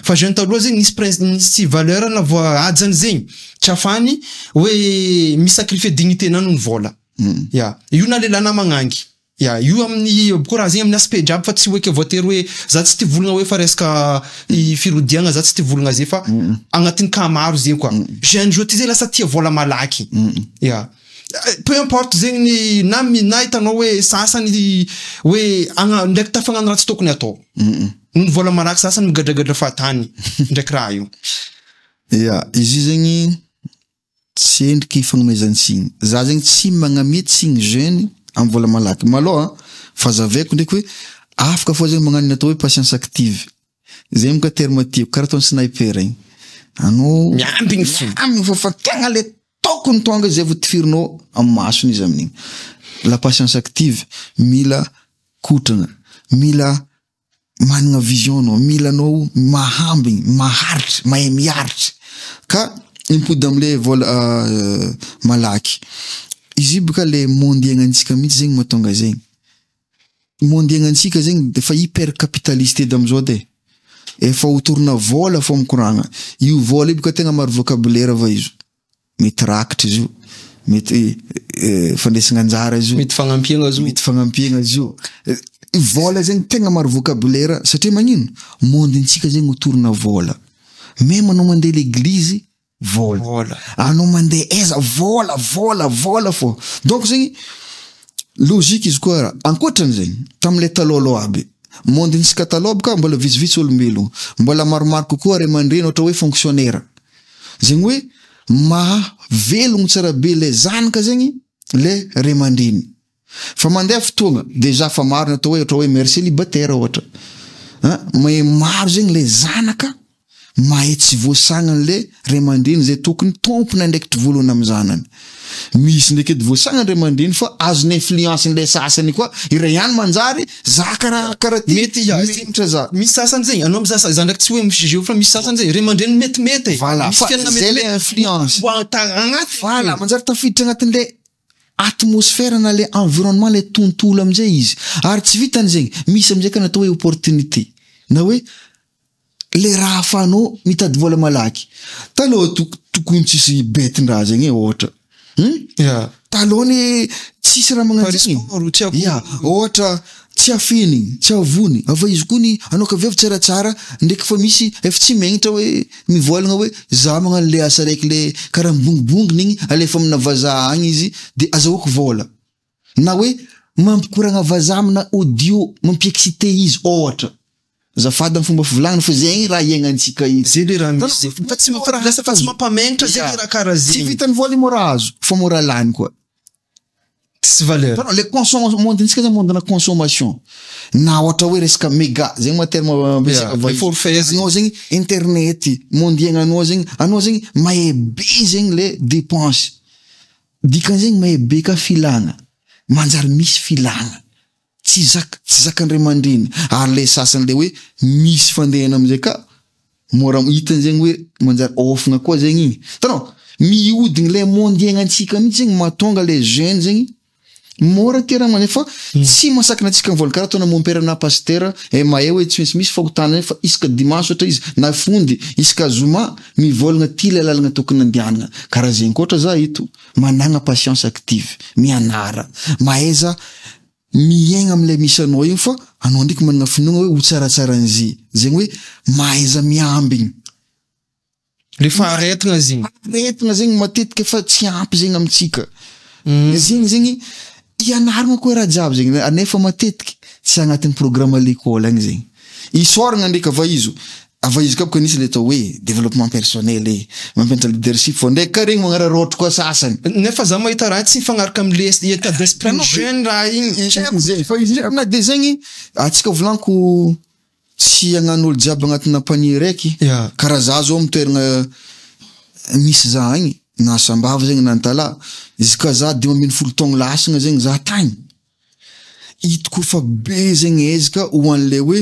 Fa jeune taloha zegny nisy princ- nisy valeur na voahajany zegny, tsy ahafahany hoe mi-sacrifier dignité-nany noho ny vôla. Ya, io na lehilahy na magnangy. Ya, io amin'ny koa raha zegny amin'ny aspect jiaby fa tsy hoe ke voatery hoe za tsy tia volagna hoe fa resaka i firodiagna za tsy tia volagna zay fa agnatin'ny cas maro zegny koa. Jeune jour ty zay lasa tia vôla malaky. Ya. Peu importe zegny ny na mi- na hitanao hoe sasany hoe agna- ndraiky tafagnano raha tsy tokony atao. Noho ny vôla malaky sasany migadragadra fahatany ndraiky raha io. Ya, izy io zegny Tsy endriky fagnomezan-tsigny. Za zegny tsy magnamia tsigny jeune am vola malaky. Malôha fa azavaiko ndraiky hoe afaka fô zegny magnano ny atao hoe patience active. Zegny moka terme tiako, karaha ataon'ny sniper igny. Anao Miambigny fo. Miambigny fô fa tegna le tokony tonga zay vao tifirinao am masony izy amin'igny. La patience active mila kotrana, mila managna vision anao, mila anao mahambigny, maharitry, mahay miaritry. Ka mipody amle vola malaky, izy io boka le monde iaignantsika mihitsy zegny mahatonga zegny. Monde iaignantsika zegny defa hyper capitaliste edy amizao edy e. Efa autour-na vôla fô mikoragna. Io vôla io boka tegna maro vocabulaire va izy io. Mety rakitra izy io, mety fandraisana anjara izy io, Mety fagnampiagna izy io. Mety fagnampiagna izy io. Vôla zegny tegna maro vocabulaire satria magnino? Monde-ntsika zegny autour-na vôla. Même anao mandeha l'église, vôla. Vôla. Anao mandeha aiza, vôla, vôla, vôla fô. Donc zegny, logique izy koa raha. Ankoatran'izay, tam'le talôhalôha aby, monde-ntsika talôha boka mbola vitsivitsy olombelogno, mbola maromaro kokoa ray aman-dreny ohatra hoe fonctionnaire. Zegny hoe maha velogno tsara be le zanaka zegny le ray aman-dreny. Fa mandeha fotoagna, déjà fa maro ny atao hoe ohatra hoe mère célibataire ohatra. An, mahay maro zegny le zanaka mahay tsy voasagnan'le ray aman-dreny zay tokony tompon'andraikitry voalohany amin'ny zanany. Misy ndraiky edy voasagnan'ny ray aman-dreny fa azon'ny influence-n'le sasany koa, iray ihany manjary za karaha karaha ty, Mety ya, menatra za. Misy sasany zegny, anao mizaha za ndraiky tsy hoe mi-juger fa misy sasany zegny ray aman-dreny metimety e. Voilà, Misy fa fiainana zay le metimety. influence. Mbo ata- agnaty. Voilà, manjary tafiditra agnatin'le atmosphère na le environnement le tontolo amizay izy. Ary tsy vitan'izegny, misy amizay ka natao hoe opportunité na hoe le raha ahafahanao mitady vola malaky. Taloha tokony tsisy betin-draha zegny e ohatra. Hum? Ya. Taloha anie tsisy raha magnano zegny. Passeport, tsy haiko. Ya, ohatra tsy afenigny, tsy avony, afa izy koa ny anao ka viavy tsaratsara ndraiky fa misy efa tsy megnatra hoe mivolagna hoe za magnano le asa raiky le karaha mibongibonginy igny alefa amina vazaha agny izy de azahoako vola. Na hoe mampikoragna vazaha amina audio mampi-exciter izy ohatra. Azafady am fomba fivolagnana fa zegny raha iaignantsika io. Zay le raha misy zay. Fa tsy mampa- lasa fa tsy mampamenatra zay le raha karaha Tsy zegny. vitan'ny vola io mora azo fa mora lany koa. Tsisy valeur. Hitanao le consom- monde-ntsika zany monde-na consommation. Na ohatra hoe resaka mega, zegny ma terme ampiasaiko Yeah, vahiny. le forfait zegny. Anao zegny internet, monde iaignanao zegny, anao zegny mahay be zegny le dépense. Dikan'izegny mahay be ka filana. Manjary misy filana. Tsy zaka, tsy zakan'ny ray aman-dreny. Ary le sasany le hoe misy fandehana amizay ka mora hitany zegny hoe manjary ôfagna koa zegny igny. Hitanao? Mihodigny le monde iaignantsika mihitsy zegny mahatonga le jeune zegny mora ty raha mandeha fa tsy mahasakana antsika mivola karaha ataona mompera na pasitera eh mahay hoe tsy maintsy misy fahotana zay fa isaka dimanche ohatra izy na fondy isaka zoma mivolagna ty le lalagna tokony andehanana. Karaha zegny koa ohatra za eto managna patience active, mianara, mahaiza miaigna am'lay misy anao igny fa anao ndraiky managna finoagna hoe ho tsaratsaran'izy. Zegny hoe mahaiza miambigny. Le faharetagna zegny. Faharetagna zegny matetika fa tsy ampy zegny amintsika. Zegny zegny ianaragna koa raha jiaby zegny nefa matetiky tsy agnatin'ny programme à l'école agny zegny. Isaoragna ndraiky ava izy, ava izy koa boka nisy le atao hoe développement personnel e, mampianatra leadership fô ndraiky ka regny magnararaotro koa sasany. Nefa za mahita raha tsy mifagnaraka amle état d'esprit jeune raha igny. Tsy haiko zay fa izy na de zegny antsika volaniko tsy hagnano olo jiaby agnatina panier raiky. Karaha za zao amy toeragna misy za agny na Sambava zegny na Antalaha, izy ka za 15 taogno lasagna zegny za tagny, hitako fa be zegny ezaka ho an'le hoe.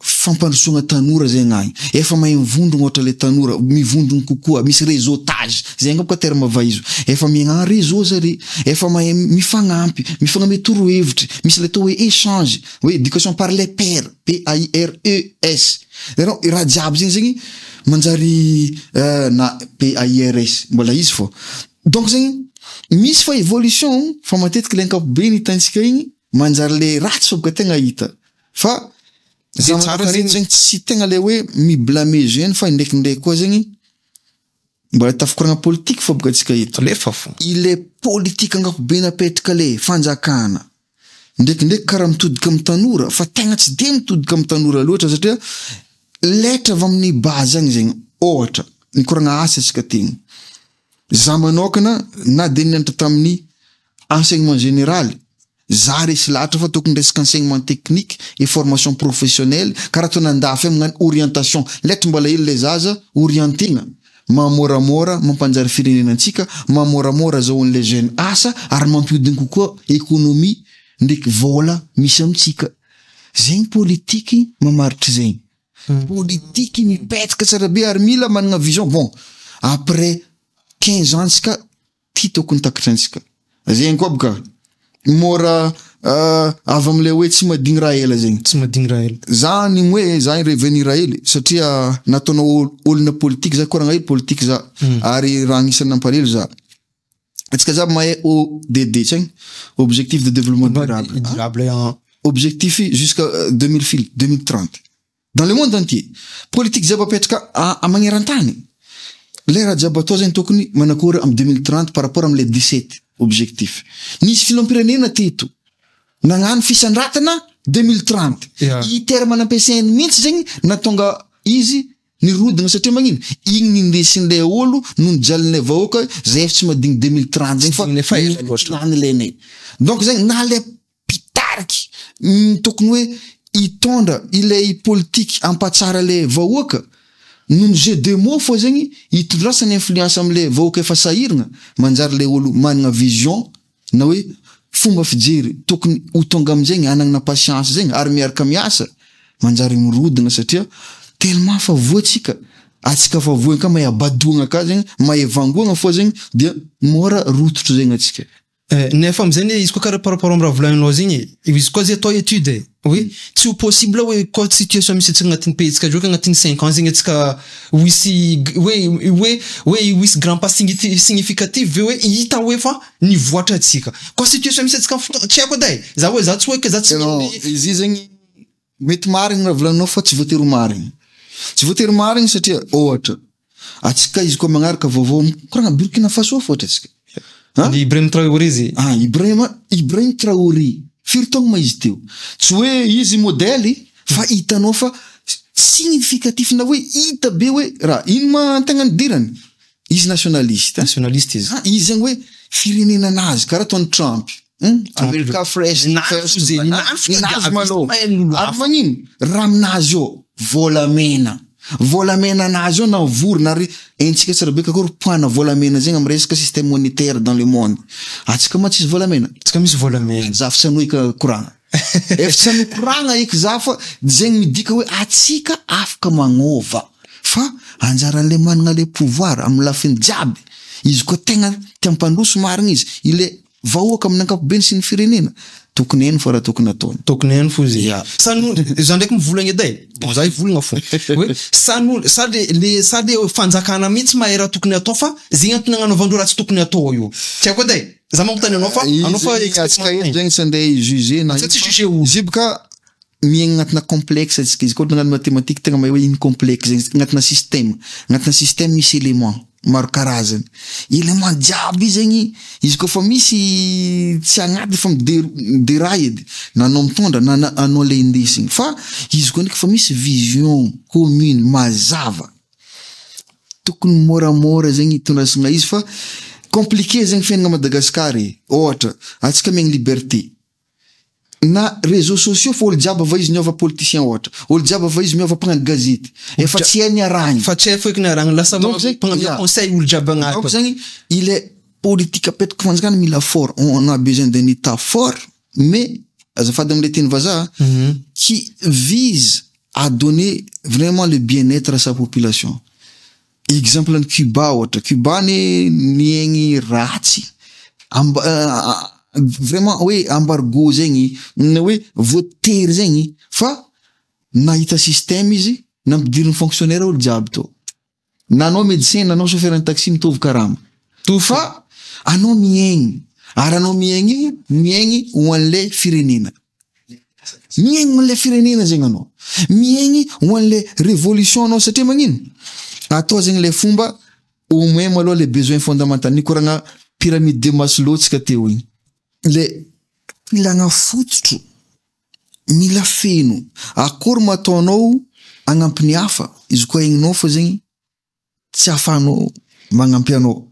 Fampandrosoagna tanora zegny agny. Efa mahay mivondrogno ohatra le tanora, mivondrogno kokoa, misy réseautage, zegny koa boka terme vaizo. Efa miaigna en réseau zare, efa mahay mifagnampy, mifagname torohevitry, misy le atao hoe échange, hoe éducation par les pairs, PAIRES. Hitanao, raha jiaby zegny zegny manjary na PAIRS, mbola izy fô. Donc zegny, misy fa évolution fa matetiky le ankapobeny hitantsika igny manjary le ratsy fô boka tegna hita. Fa Zay tsara zegny zegny tsy tegna le hoe mi-blâmer jeune fa indraikindraiky koa zegny mbola tafikoragna politique fô boka antsika eto. Alefa fô. Ile politique ankapobeny apetraka le fanjakana ndraikindraiky karaha mitodika amy tanora fa tegna tsy de mitodika amy tanora loatra satria letra avy amin'ny base agny zegny. Ohatra, nikoragna asa antsika tegny. Za manokana na de nianatra tamin'ny enseignement général, za resy lahatra fa tokony resaka enseignement technique et formation professionnelle karaha ataony andafy agny magnano orientation. Letra mbola hely le zaza orientena mahamoramora mampanjary firenena antsika, mahamoramora azahoan'le jeune asa ary mampiodiny kokoa économie ndraiky vola misy amitsika. Zegny politiky mamaritry zegny. Politiky mipetraka tsara be ary mila manana vision. Bon, après 15 ans tsika ty tokony takatra antsika. Zegny koa boka mora avy am'le hoe tsy madigny raha ela zegny. Tsy madigny raha ela. Za ny hoe za revenir hely satria nataonao olona politique za koragna hely politique za ary raha agnisan'ny nampalahelo za. Antsika jiaby mahay ODD tsy haigny? Objectif de développement durable. Durable en Objectif jusqu'à 2000 fil 2030. Dans le monde entier. Politique jiaby apetraka a magneran-tany. Le raha jiaby atao zegny tokony manakory amy 2030 par rapport am'le 17 objectif. Nisy filoham-pirenena teto nagnano fisandratana 2030. I terme nampiasainy mihitsy zegny natonga izy nirodina satria magnino? Igny nindesin'le olo no nijalin'le vahoaka zay efa tsy madigny 2030 zegny fa Efa ela loatra. lany lenay. Donc zegny na le mpitariky tokony hoe hitondra ilay politique ampatsara le vahoaka noho ny jeu de mots fô zegny hitondrasany influence am'le vahoaka efa sahiragna manjary le olo manana vision na hoe fomba fijery tokony ho tonga amizegny anana patience zegny ary miaraka miasa manjary mirodina satria tellement fa voatsika atsika fa voa ka mahay abadoagna ka zegny mahay vangoagna fô zegny dia mora rototro zegny atsika. Nefa amizay ne izy koa karaha par rapport amy raha volaninao zegny e, izy koa zay atao étude hoe tsy ho possible hoe koa situation misy antsika agnatin'ny pays tsika zao agnatin'ny 5 ans zegny antsika ho hisy hoe ho hisy grand pas significatif ve hoe hita hoe fa nivoatra atsika koa situation misy antsika fotoa tsy haiko edy e, za hoe za tsy hoe ke za tsy Non, izy io zegny mety marigny raha volaninao fa tsy voatery ho marigny. Tsy voatery marigny satria ohatra atsika izy koa magnaraka vaovao koragna Burkina Faso fôtra atsika. Ha? Ny Ibrahim Traoré zay. Ah, Ibrahim Traoré. Firy taogno ma izy teo? Tsy hoe izy modèle fa hitanao fa significatif na hoe hita be hoe raha ino ma antegna nidirany? Izy nationaliste. Nationaliste izy. Ah, izy zegny hoe firenena anazy karaha ataon'i Trump. America fresh. Ninazo zay, ninazo Ninazo malôha. Mahay olo Ary magnino? Raha aminazy io volamena. Volamena anazy io na vorona ary haintsika tsara be kakory poana volamena zegny amy resaka système monétaire dans le monde. Atsika ma tsisy volamena. Tsika misy volamena. Za fa tsy hanohy koragna. Efa tsy hanohy koragna eky za fa zegny midika hoe atsika afaka magnova fa anjaran'le manana le pouvoir amy lafiny jiaby. Izy koa tegna tia ampandroso marigny izy. Ile vahoaka amin'ny ankapobeny sy ny firenena tokony hainy fa raha tokony ataony. Tokony hainy fo izy. Ya. Sa no za ndraiky mivolagna edy e. Bon za hivolagna fo. Hoe sa no sa le fanjakana mihitsy mahay raha tokony atao fa zegny antony agnanaovandreo raha tsy tokony atao io. Tsy haiko edy e. Za magnontany anao fa anao fa Izy atsika eto zegny tsy andeha juger na Atsika tsy juger olo. Izy io boka miaigna agnatina complexe atsika izy koa nagnano mathématique tegna mahay hoe ino complexe zegny agnatina système. Agnatina système misy élément maro karazany. Élément jiaby io zegny izy koa fa misy tsy agnaty fa midéraille edy na anao mitondra na anao le indesigny fa izy koa ndraiky fa misy vision commune mazava tokony moramora zegny hitondrasana izy fa compliqué zegny fiainana Madagasikara e. Ohatra atsika miaigny liberté na réseaux sociaux fa olo jiaby ava izy miova politicien ohatra olo jiaby ava izy miova mpagnano gazety efa tsy hainy arahiny. Fa tsy hay foeky ny arahiny lasa Donc zegny- mpagnamia conseil olo jiaby agnaty. Donc zegny il est politique apetraka fanjakana mila fort, on a besoin d'un état fort mais azafady am'le teny vazaha qui vise à donner vraiment le bien-être à sa population. Exemple ny Cuba ohatra, Cuba ne niaigny ratsy, amba- vraiment hoe embargo zegny, na hoe voatery zegny, fa nahita système izy nampidiriny fonctionnaire olo jiaby tô. Na anao médecin, na anao chauffeur ny taxi, mitovy karama. Fa anao miaigny, ary anao miaigny igny, miaigny ho an'le firenena. Miaigny ho an'le firenena zegny anao. Miaigny ho an'le révolution anao, satria magnino? Atao zegny le fomba au moins maloha le besoin fondamental. Nikoragna pyramide de Maslow tsika teo igny. Le filagna fototro mila feno. Akory mataonao agnampy ny hafa, izy koa igninao fa zegny tsy ahafahanao magnampy anao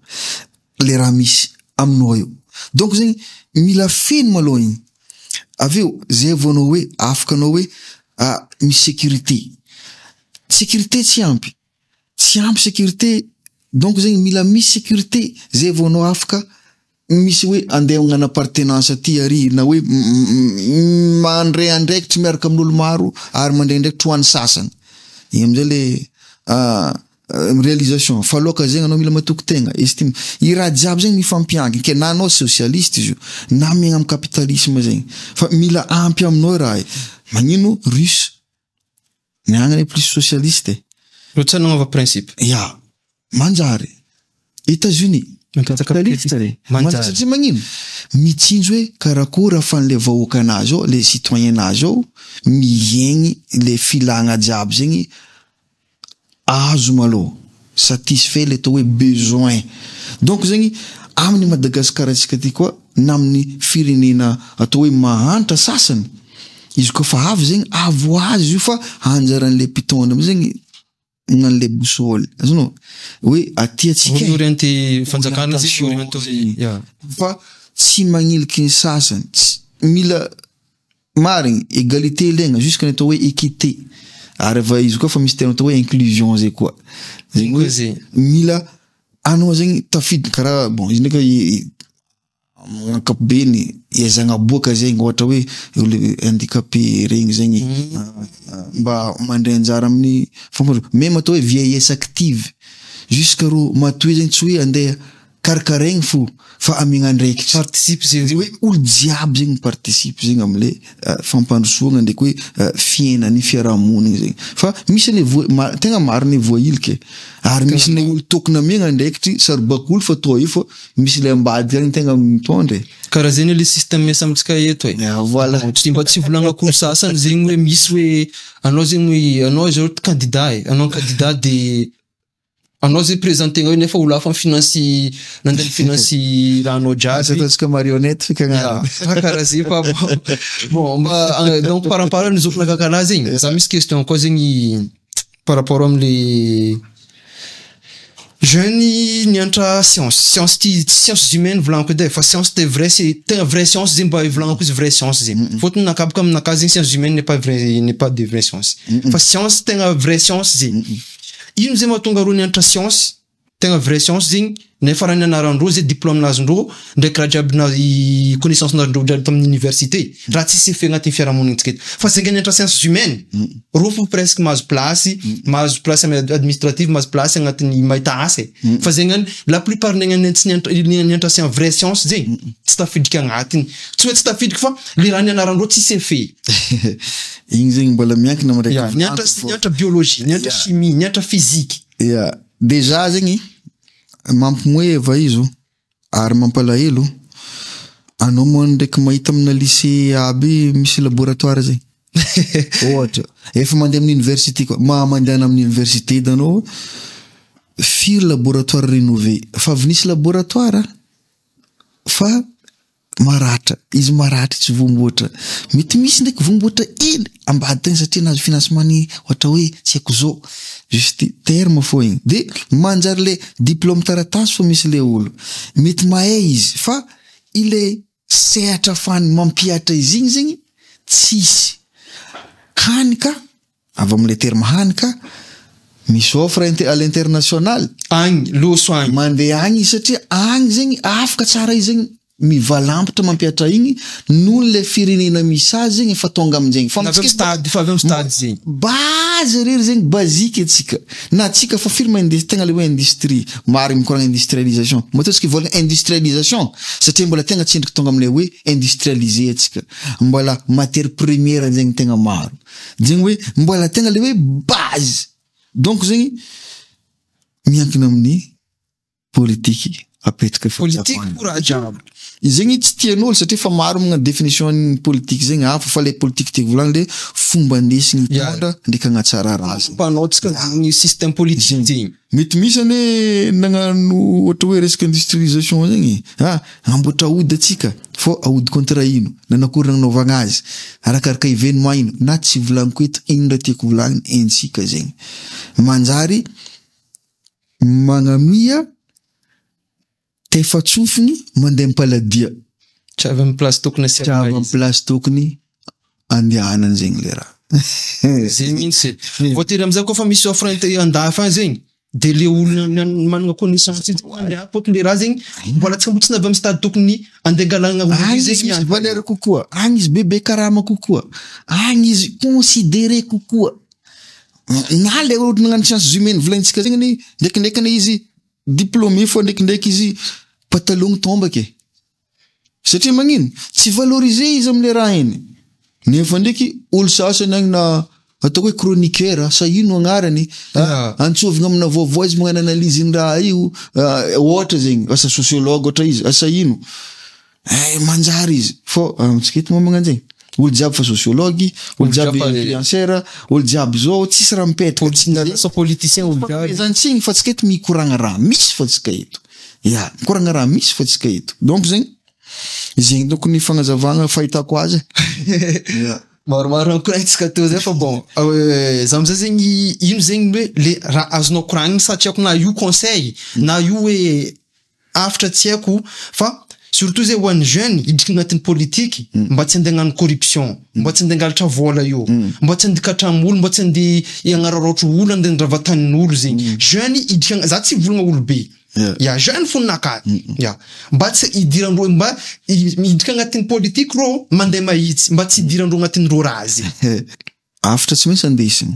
le raha misy aminao io. Donc zegny mila feno maloha igny. Avy eo zay vao anao hoe afaka anao hoe misy sécurité. Sécurité tsy ampy. Tsy ampy sécurité, donc zegny mila misy sécurité zay vao anao afaka misy hoe andeha hagnano appartenance aty ary, na hoe mandray andraikitry miaraka amin'olo maro ary mandray andraikitry ho an'ny sasany. Igny amizay le réalisation. Fa aloka zegny anao mila matoky tegna, estime. I raha jiaby zegny mifampianky, ke na anao socialiste izy io, na miaigna amy capitalisme zegny. Fa mila ampy aminao raha io. Magnino Russe? Ny agny plus socialiste e. Reo tsy hanaova principe. Ya, manjary. États-Unis, Mampiasa capitaliste re. Manjary. Satria magnino? Mitsinjo hoe karakory ahafahan'le vahoaka anazy ao, le citoyen anazy ao, miaigny le filagna jiaby zegny azo maloha. Satisfait le atao hoe besoin. Donc zegny amin'ny Madagasikara antsika ty koa, na amin'ny firenena atao hoe mahantra sasany, izy koa fa avy zegny avy ho azy io, fa anjaran'le mpitondra amizay zegny magnano le boussole, azonao hoe aty atsika e. Orienté fanjakana zegny, orienté. Zegny. Ya. Fa tsy magniliky ny sasany, mila marigny égalité ilaigna jusqu'à ny atao hoe équité, ary efa izy koa fa misy terme atao hoe inclusion zay koa zegny hoe Zegny. Mila anao zegny tafiditra karaha bon izy ndraiky ankapobeny iazagna boaka zegny, ohatra hoe olo handicapé regny zegny mba mandray anjara amin'ny fampandrosoana, même atao hoe vieillesse active, jusqu'à ro matoe zegny, tsy hoe andeha karakaraigny fo fa amiagna andraikitra. Participe zegny. Hoe olo jiaby zegny participe zegny amle fampandrosoana ndraiky hoe fiainany fiarahamonigny zegny, fa misy le voa tegna mariny voahiliky e. Ary misy le olo tokony amiagna andraikitry saribakoly fa atao io, fa misy le ambadika agny tegna mitondra e. Karaha zegny le système miasa amitsika eto e. Ya, voilà. Tsy mba tsy volagnako olo sasany zegny hoe misy hoe anao zegny hoe anao zao candidat e, anao candidat de anao zegny présentegna io, nefa olo hafa mifinancy, nandeha nifinancy rahanao Asa jiaby. ataontsika marionnette fikagnana. Ya, karaha zay, fa bon mba donc par rapport ny zokinakaka anazy zegny, za misy question koa zegny par rapport amle jeune nianatra science, science ty tsy sciences humaines volagniko edy e, fa science te vrai, c'est tegna vrai science zegny, mba ivolagnako izy vrai science zegny, fôtony nakabaka aminakahy zegny sciences humaines n'est pas vrai, n'est pas de vrai science, fa science tegna vrai science zegny. Ino zegny mahatonga reo nianatra science tegna vrai science zegny, nefa raha nianarandreo zay, diplôme nazondreo ndraiky raha jiaby na connaissance nazondreo jiaby tamin'ny université, raha tsisy effet agnatin'ny fiarahamonina eto, fa zegny nianatra sciences humaines reo fo presque mahazo place, mahazo place amy administrative, mahazo place agnatin'ny mahita asa e. Fa zegny any la plupart negny tsy nianatra science, vrai science zegny tsy tafidriky agnatiny, tsy hoe tsy tafidriky fa le raha nianarandreo tsisy effet. Igny zegny mbola miankina amy Ya, raiky. Nianatra biologie, nianatra chimie, nianatra physique. Ya, déjà zegny mampimoeva izy io ary mampalahelo anao moa ndraiky mahita amina lycée aby misy laboratoire zegny ohatra, efa mandeha amin'ny université koa ma mandehana amin'ny université edy anao, firy laboratoire rénové? Fa avy nisy laboratoire fa maratra izy, maratra tsy voamboatra, mety misy ndraiky voamboatra ely ambady tagny satria nahazo financement ny ohatra hoe tsy haiko zao, juste terme fo igny, de manjary le diplôme taratasy fo. Misy le olo mety mahay izy, fa ile sehatra afahany mampihatra izy igny zegny tsisy, hany ka avy am'le terme hany ka misy offre à l'international. Agny loso agny. Mandeha agny izy satria agny zegny afaka tsara izy zegny. mivalampitra mampihatra igny noho le firenena misy azy zegny efa tonga aminjegny. Fa Avy amintsika amy stade, fa avy amy stade zegny. Base rery zegny basique atsika. Na atsika fa firy ma tegna le hoe industrie, maro mikoragna industrialisation. Matoa tsika hivolagna industrialisation satria mbola tegna tsy endriky tonga amle hoe industrialisé atsika. Mbola matière première zegny tegna maro. Zegny hoe mbola tegna le hoe base. Donc zegny miankina amin'ny politiky apetraka efa Politique pour raha jiaby. Zegny tsy tian'olo satria fa maro magnano définition ny politique zegny hafa, fa le politique tiako volagny le fomba andesigny hitondra ndraiky agnatsara raha zegny. Mpanao tsika ny système politique zegny. Mety misy ane nagnano ohatra hoe resaka industrialisation zegny, ah, amboatra aody atsika fô aody contre ino, nanakory nagnaovagna azy, arakaraka événement ino na tsy volagniko eto ino raha tiako volagniny entsika zegny. Manjary magnamia tefatsofiny mandeha ampaladia. Tsy avy amy place tokony Tsy avy amy place tokony andehanany zegny le raha. Zegny mihitsy. Voatery amizay koa fa misy offre andafy any zegny, de le olona manana connaissance iny andeha fôtony le raha zegny mbola tsy tsy avy amy stade tokony andeha angalana olo Agny izy zegny. misy valeur kokoa, agny izy bebe karama kokoa, agny izy considéré kokoa. Na le olo nagnano sciences humaines volagnitsika zegny anie, ndraikindraiky anie izy diplômé fô ndraikindraiky izy patalogno tombaky e. Satria magnino? Tsy valorisé izy amle raha iny. Nefa ndraiky olo sasany agny na ataoko hoe chroniqueur sa ino agnarany, antsovina amina vaovao izy magnano analyse ny raha io, ohatra zegny, asa sociologue ohatra izy, asa ino. Manjary izy. Fô amitsika eto moa magnano zegny. Olo jiaby fa sociologue, olo jiaby influenceur, olo jiaby zao tsisy raha mipetraka. Lasa politicien olo jiaby. Zany fa tsika eto mikoragna raha misy fa tsika eto. Ya, mikoragna raha misy fa tsika eto. Donc zegny, zegny donc ny fagnazavagna fahitako azy. Ya. Maromaro koragnitsika teo zay fa bon, za amizay zegny ino zegny hoe le raha azonao koragniny sa tsy haiko, na io conseil na io hoe afitra tsy haiko, fa surtout zay ho an'ny jeune hidriky agnatin'ny politiky mba tsy andeha hagnano corruption, mba tsy andeha hangalatra vola io, mba tsy andeha katramo olo, mba tsy andeha hagnararaotro olo, andeha handrava tanin'olo zegny. Jeune hidriky za tsy hivolagna olo be. Ya, jeune foninakahy. Ya. Mba tsy hidirandreo, mba hidriky agnatin'ny politiky rô mandeha mahitsy, mba tsy hidirandreo agnatin'ireo raha zegny. Afitra tsy maintsy andesigny.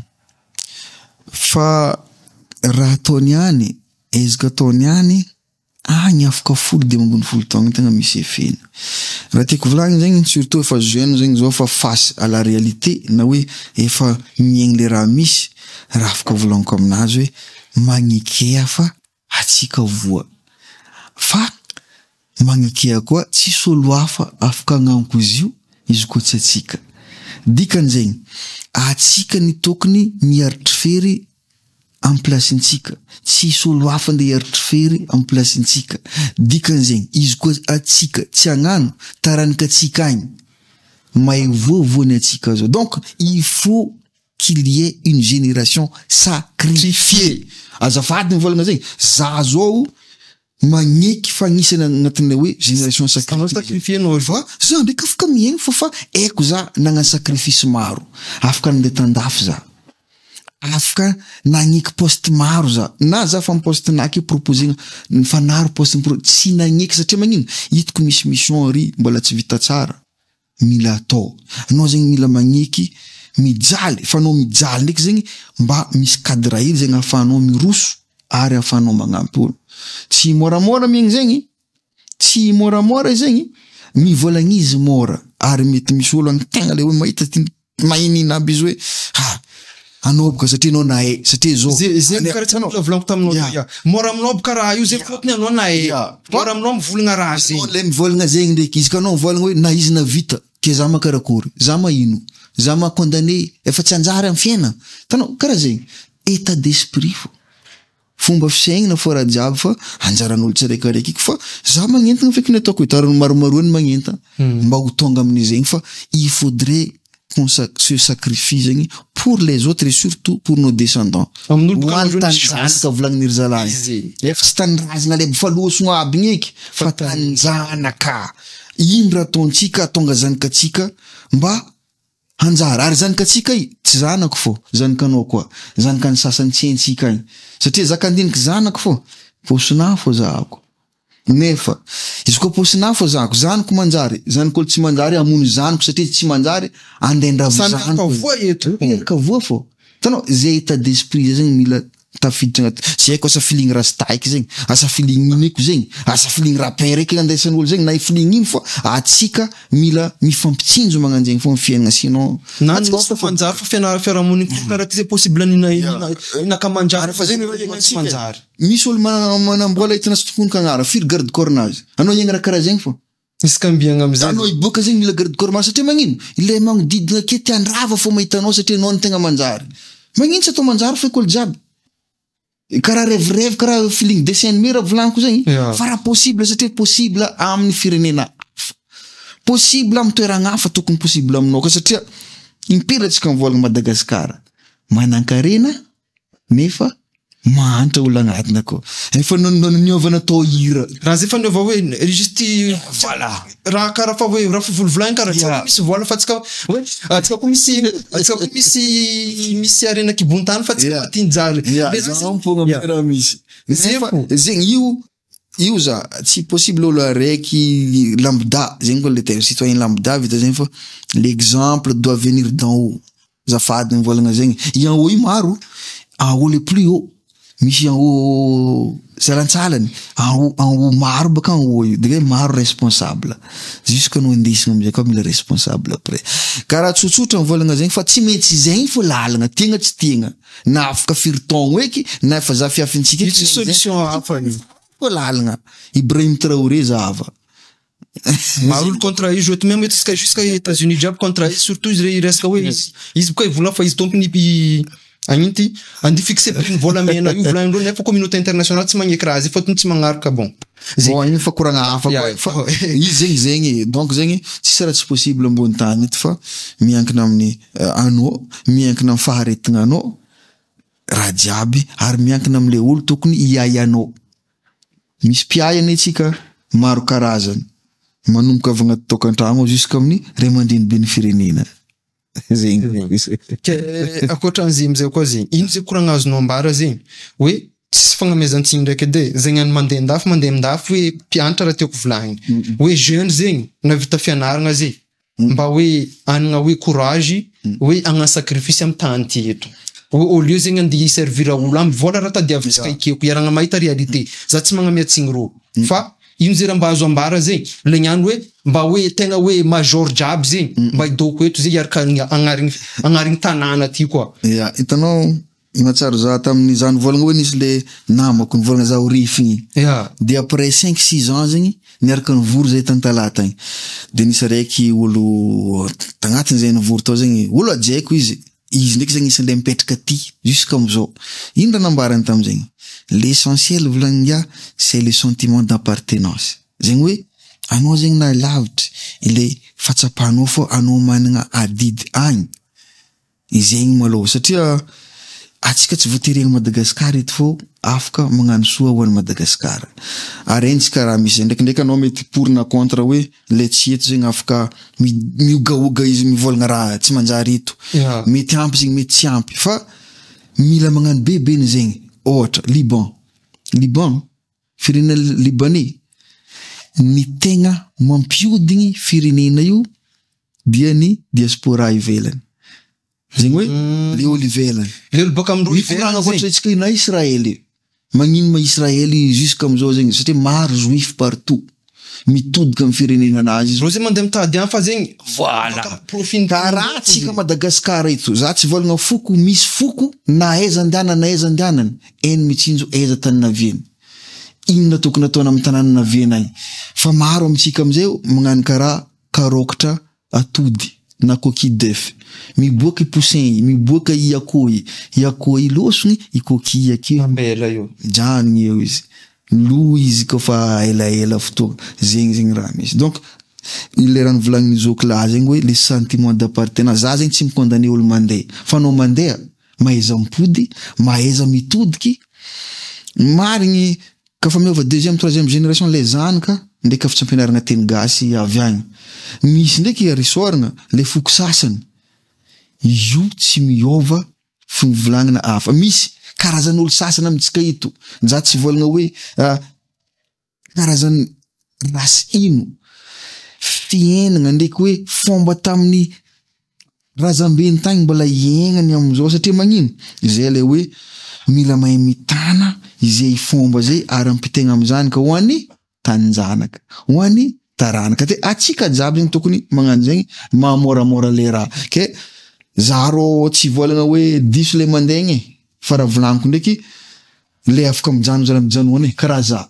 Fa raha ataony ihany, ezaka ataony ihany, agny afaka 15 taogno tegna misy effet-ny. Raha tiako volagniny zegny, surtout efa jeune zegny zao fa face à la réalité, na hoe efa miaigny le raha misy, raha afaka volagniko aminazy hoe magnekea fa atsika voa. Fa magnekea koa tsisy olo hafa afaka hagnanko izy io, izy koa tsy atsika. Dikan'izegny, atsika ny tokony miaritry fery amy plasintsika. Tsisy olo hafa andeha hiaritry fery amy plasintsika. Dikan'izegny, izy koa atsika tsy hagnano, taranaka atsika agny, mahay voavoany atsika zao. Donc, il faut qu'il y ait une génération sacrifiée. Azafady mivolagna zegny, za zao magneky fa agnisany agnatin'ilay hoe génération Anao sacrifiée. Sacrifié nao. Fa za ndraiky afaka miaigny fô fa haiko za nagnano sacrifice maro. Afaka nandeha tandafy za. Afaka nagneky poste maro za. Na za fa poste naky proposena nifanaro poste tsy nagneky satria magnino? Hitako misy mission ry mbola tsy vita tsara. Mila atao. Anao zegny mila magneky mijaly, fa anao mijaly ndraiky zegny mba misy cadre hely zegny ahafahanao miroso ary ahafahanao magnampy olo. Tsy moramora miaigny zegny, tsy moramora zegny, mivolagna izy mora ary mety misy olo agny tegna le hoe mahita ty mahinina aby izy hoe ha anao boka satria anao nahay satria zao. Zay karaha tsy anao volaniko taminao teo, ya. Mora aminao boka raha io zay fôtony anao nahay. Mora aminao mivolagna raha zegny. Le mivolagna zegny ndraiky izy ka anao mivolagna hoe na izy na vita ke za ma karakory, za ma ino, za ma condamné efa tsy anjary amy fiaina. Tanao karaha zegny. État d'esprit fô. Fomba fisainana fô raha jiaby fa anjaran'olo tsiraikaraiky eky, fa za magnentana feky ny ataoko hoe tarany maromaroany magnentana mba ho tonga amin'izegny, fa il faudrait qu'on se sacrifie zegny pour les autres et surtout pour nos descendants. Amin'olo Ho boka an'ny amindreo nisy tanjanaka volagniny ry zalahy. Izy. Efa tsy tanindrazana le falosogno aby igny eky fa tanjanaka. Ino raha ataontsika tonga zanakatsika mba hanjara ary zanakatsika i tsy zanako fô zanakanao koa zanakany sasany tsy haintsika agny satria zaka andiniky zanako fô posina fô zahako. Nefa izy koa paosinahy fô zako, zanako manjary, zanako olo tsy manjary hamono zanako satria tsy manjary andeha handrava Samy zanako. miaraka voa eto. Miaraka voa fô. Hitanao, zay état d'esprit zay zegny mila tafiditra agnaty, tsy haiko asa feeling rasta eky zegny, asa feeling ino eky zegny, asa feeling rappeur eky andesan'olo zegny na feeling ino fa atsika mila mifampitsinjo magnano zegny fô amin'ny fiainana sinon Na atsika ny tsy tafa- manjary fa fianara fiarahamonina karaha ty zay possible nina nina ka manjary Ary fa zegny raha tsy iainantsika. manjary. Misy olo manambola hitanao tsy tokony kagnara, firy garde corps nazy? Anao iagny raha karaha zegny fô. Misy kambiagna amizay. Anao hiboaka zegny mila garde corps maro satria magnino? Ilay magnodidina ake te handrava fô mahita anao satria anao no tegna manjary. Magnino tsy atao manjary fo école jiaby? Karaha rêve-rêve, karaha feeling dessin animé raha volaniko zegny. Fa raha possible satria possible amin'ny firenena hafa. Possible amin'ny toerana hafa tokony possible aminao koa satria impiry antsika mivolagna Madagasikara manan-karena nefa mahantra olo agnatiny akao. Efa niova natao hira. Raha zay fa niova hoe juste Voilà. Raha karaha fa hoe raha fivolivolaigny karaha tsy misy vola fa tsika hoe atsika koa misy atsika koa misy harena kibon-tany fa tsika matinjary. Ya, Le raha zaho fogna raha misy. Zay Nefa fo. zegny io za tsy possible olo araiky lambda zegny koa le terme citoyen lambda vita zegny fa l'exemple doit venir d'en haut. Zafady mivolagna zegny. I en haut io maro, en haut le plus haut. Misy en haut salantsalany, en haut maro baka en haut io. De hoe maro responsable. Jusque anao indesigna amizay koa mila responsable après. Karaha tsotsotra mivolagna zegny fa tsy maintsy zegny fo lalagna, tiagna tsy tiagna. Na afaka firy taogno eky, na efa zafiafintsika Io tsy solution hafa io. Fo lalagna. Ibrahim Traoré zava. Maro olo contre izy oety même jusqu'à États-Unis jiaby contre izy, surtout izy resaka hoe izy boka ivolagna fa izy tompony agnino ty andeha fixer prix ny volamena io volagnindreo nefa communauté internationale tsy magneky raha zay fôtony tsy magnaraka bon. Zay. Bon, igny fa koragna hafa koa. Fa izy zegny zegny. Donc zegny tsisy raha tsy possible ambony tany eto fa miankina amin'ny anao, miankina amin'ny faharetananao raha jiaby ary miankina am'le olo tokony hiahianao. Misy mpiahy anie tsika maro karazany. Manomboka avy agnaty tokantragno jusqu'à amin'ny ray aman-dreny be ny firenena. Zegny. Ke ankoatran'izay amizay koa zegny, ino zay koragna azonao ambara zegny hoe tsisy fagnamezantsiny ndraiky edy e, zegny any mandeha andafy mandeha andafy hoe mpianatra raha tiako volagniny. Hoe jeune zegny navita fianaragna zay mba hoe anana hoe courage hoe hagnano sacrifice amy tany ty eto. Hoe au lieu zegny andeha hiservir olo amy vola raha tadiavintsika ekeko iaragna mahita réalité. Za tsy magnamiatsigny rô fa ino zay raha mba azo ambara zegny le niany hoe mba hoe tegna hoe major jiaby zegny mba hidoko eto zay hiaraka agnarigny tanàna ty koa. Ya, hitanao mahatsiaro za tamin'ny za nivolagna hoe nisy le namako nivolagna za ho rify igny. De après 5 6 ans zegny niaraka nivory zay tantalata igny. De nisy araiky olo tagnatiny zay nivory tao zegny olo ajaiko izy. Izy ndraiky zegny isan'le mipetraka aty jusqu'à amizao. Ino raha nambarany tamizegny? L'essentiel volagninga c'est le sentiment d'appartenance. Zegny hoe anao zegny na lavitry ile fahatsapanao fô anao manana adidy agny. Izegny malôha satria atsika tsy voatery agny Madagasikara eto fô afaka magnano soa ho an'i Madagasikara. Ary haintsika raha misy ndraikindraiky anao mety pour na contre hoe le tsy eto zegny afaka miogaoga izy mivolagna raha tsy manjary eto. Mety ampy zegny mety tsy ampy fa mila magnano bebe ny zegny. Ohatra Liban. Liban, firenena libanais ny tegna mampiodigny firenena io dia ny diaspora ivelany. Zegny hoe le olo ivelany. Le olo baka amindreo Mikoragna ivelany ankoatra zegny. antsika na Israely. Magnino ma Israely jusqu'à amizao zegny satria maro juif partout. Mitodika amin'ny firenena anazy izy. Reo zay mandeha mitady any fa zegny Voilà. baka profit Karaha tsika Madagasikara eto, za tsy volagna foko, misy foko na aiza andehanana na aiza andehanana, eny mitsinjo aiza tany naviany. Inona tokony ataona amin'ny tanàna naviana agny. Fa maro amintsika amizay magnano karaha karokatra atody na coquille d'œuf. Miboaka i poussin i, miboaka i akoho i. I akoho i losony, i coquille akeo. Ambela io. Mijanona eo izy. Lo izy kofa elaela fotoa. Zegny zegny raha misy. Donc le raha nivolagnin'ny zoky lahy zegny hoe le sentiment d'appartenance. Za zegny tsy mi-condamner olo mandeha. Fa anao mandeha, mahaiza mipody, mahaiza mitodiky. Marigny kafa miova deuxième, troisième génération le zanaka ndraiky afa tsy ampianarana teny gasy avy agny. Misy ndraiky arisoragna le foko sasany. Io tsy miova fivolagnana hafa. Misy karazan'olo sasany amitsika eto. Za tsy volagna hoe Karazany race ino? Fiainagna ndraiky hoe fomba tamin'ny razambeny tagny mbola iaignany amizao satria magnino? Zay le hoe mila mahay mitana izay fomba zay ary ampitegna amizany ka ho an'ny taninjanaka, ho an'ny taranaka. Te atsika jiaby zegny tokony magnano zegny mahamoramora le raha. Ke za rô tsy volagna hoe diso le mandeha igny e, fa raha volagniko ndraiky le afaka mijano zala mijanona e, karaha za.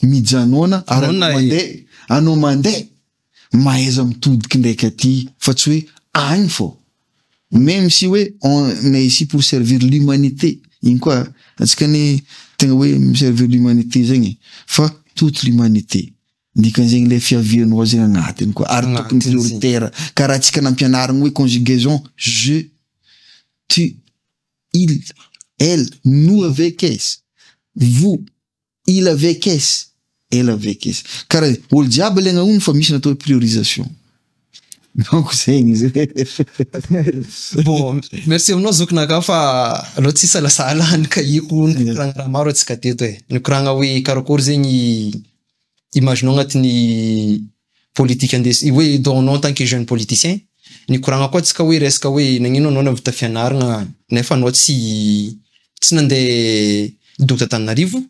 Mijanona ary anao mandeha, anao mandeha mahaiza mitodiky ndraiky aty fa tsy hoe agny fô. Même si hoe on est ici pour servir l'humanité, igny koa antsika anie tegna hoe mi-servir l'humanité zegny e, fa toute l'humanité. Dikan'izegny le fiavianao zegny agnatiny koa ary tokony prioritaire. Karaha antsika nampianarigny hoe conjugaison je, tu, il, elle, nous avec s, vous, il avec s, elle avec s. Karaha olo jiaby alaigna ogno fa misy natao hoe priorisation. Donc zegny izy. Bon, merci aminao zokinakahy fa anao tsy hisalasala nikahiko nikoragna raha maro antsika teto e. Nikoragna hoe karakory zegny image-nao agnatin'ny politique andesy hoe dont anao en tant que jeune politicien. Nikoragna koa antsika hoe resaka hoe nagnino anao nahavita fianaragna nefa anao tsy tsy nandeha nidoko t'Antananarivo,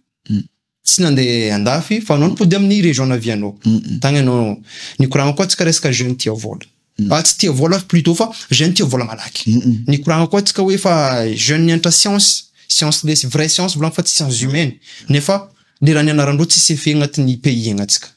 tsy nandeha andafy fa anao nipody amin'ny région navianao. Tagny anao nikoragna koa antsika resaka jeune tia vola. Ah, tsy tia vola plutôt fa jeune tia vola malaky. Nikoragna koa antsika hoe fa jeune nianatra science, science le vraie science volagno fa tsy sciences humaines nefa le raha nianarandreo tsisy effet agnatin'ny pays iaignantsika.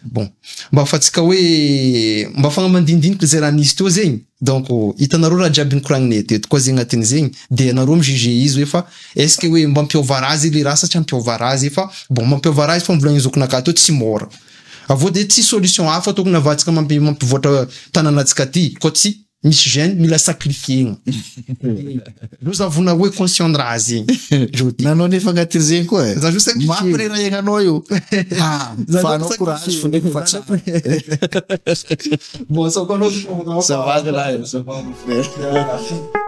Bon, mba afatsika hoe mba afagna mandinidiniky zay raha nisy teo zegny. Donc hitanareo raha jiaby nikoragninay teto koa zegny agnatin'izegny de anareo mi-juger izy hoe fa est-ce que hoe mba ampiova raha zay le raha sa tsy ampiova raha zay fa bon mampiova raha izy fa mivolagna zokinakahy teo tsy mora. Avô de tsy solution hafa tokony avantsika mampivoatra tanànantsika ty koa tsy misy jeune mila sacrifier-gna. Reo zavona hoe conscient raha zegny. Nanao nefa agnatin'izegny koa e. Mafy re raha iaignanao io. Fa anao courage fo ndraiky fa tsara. Bon, saoko anao. Ça va zalahy, ça va mon frère.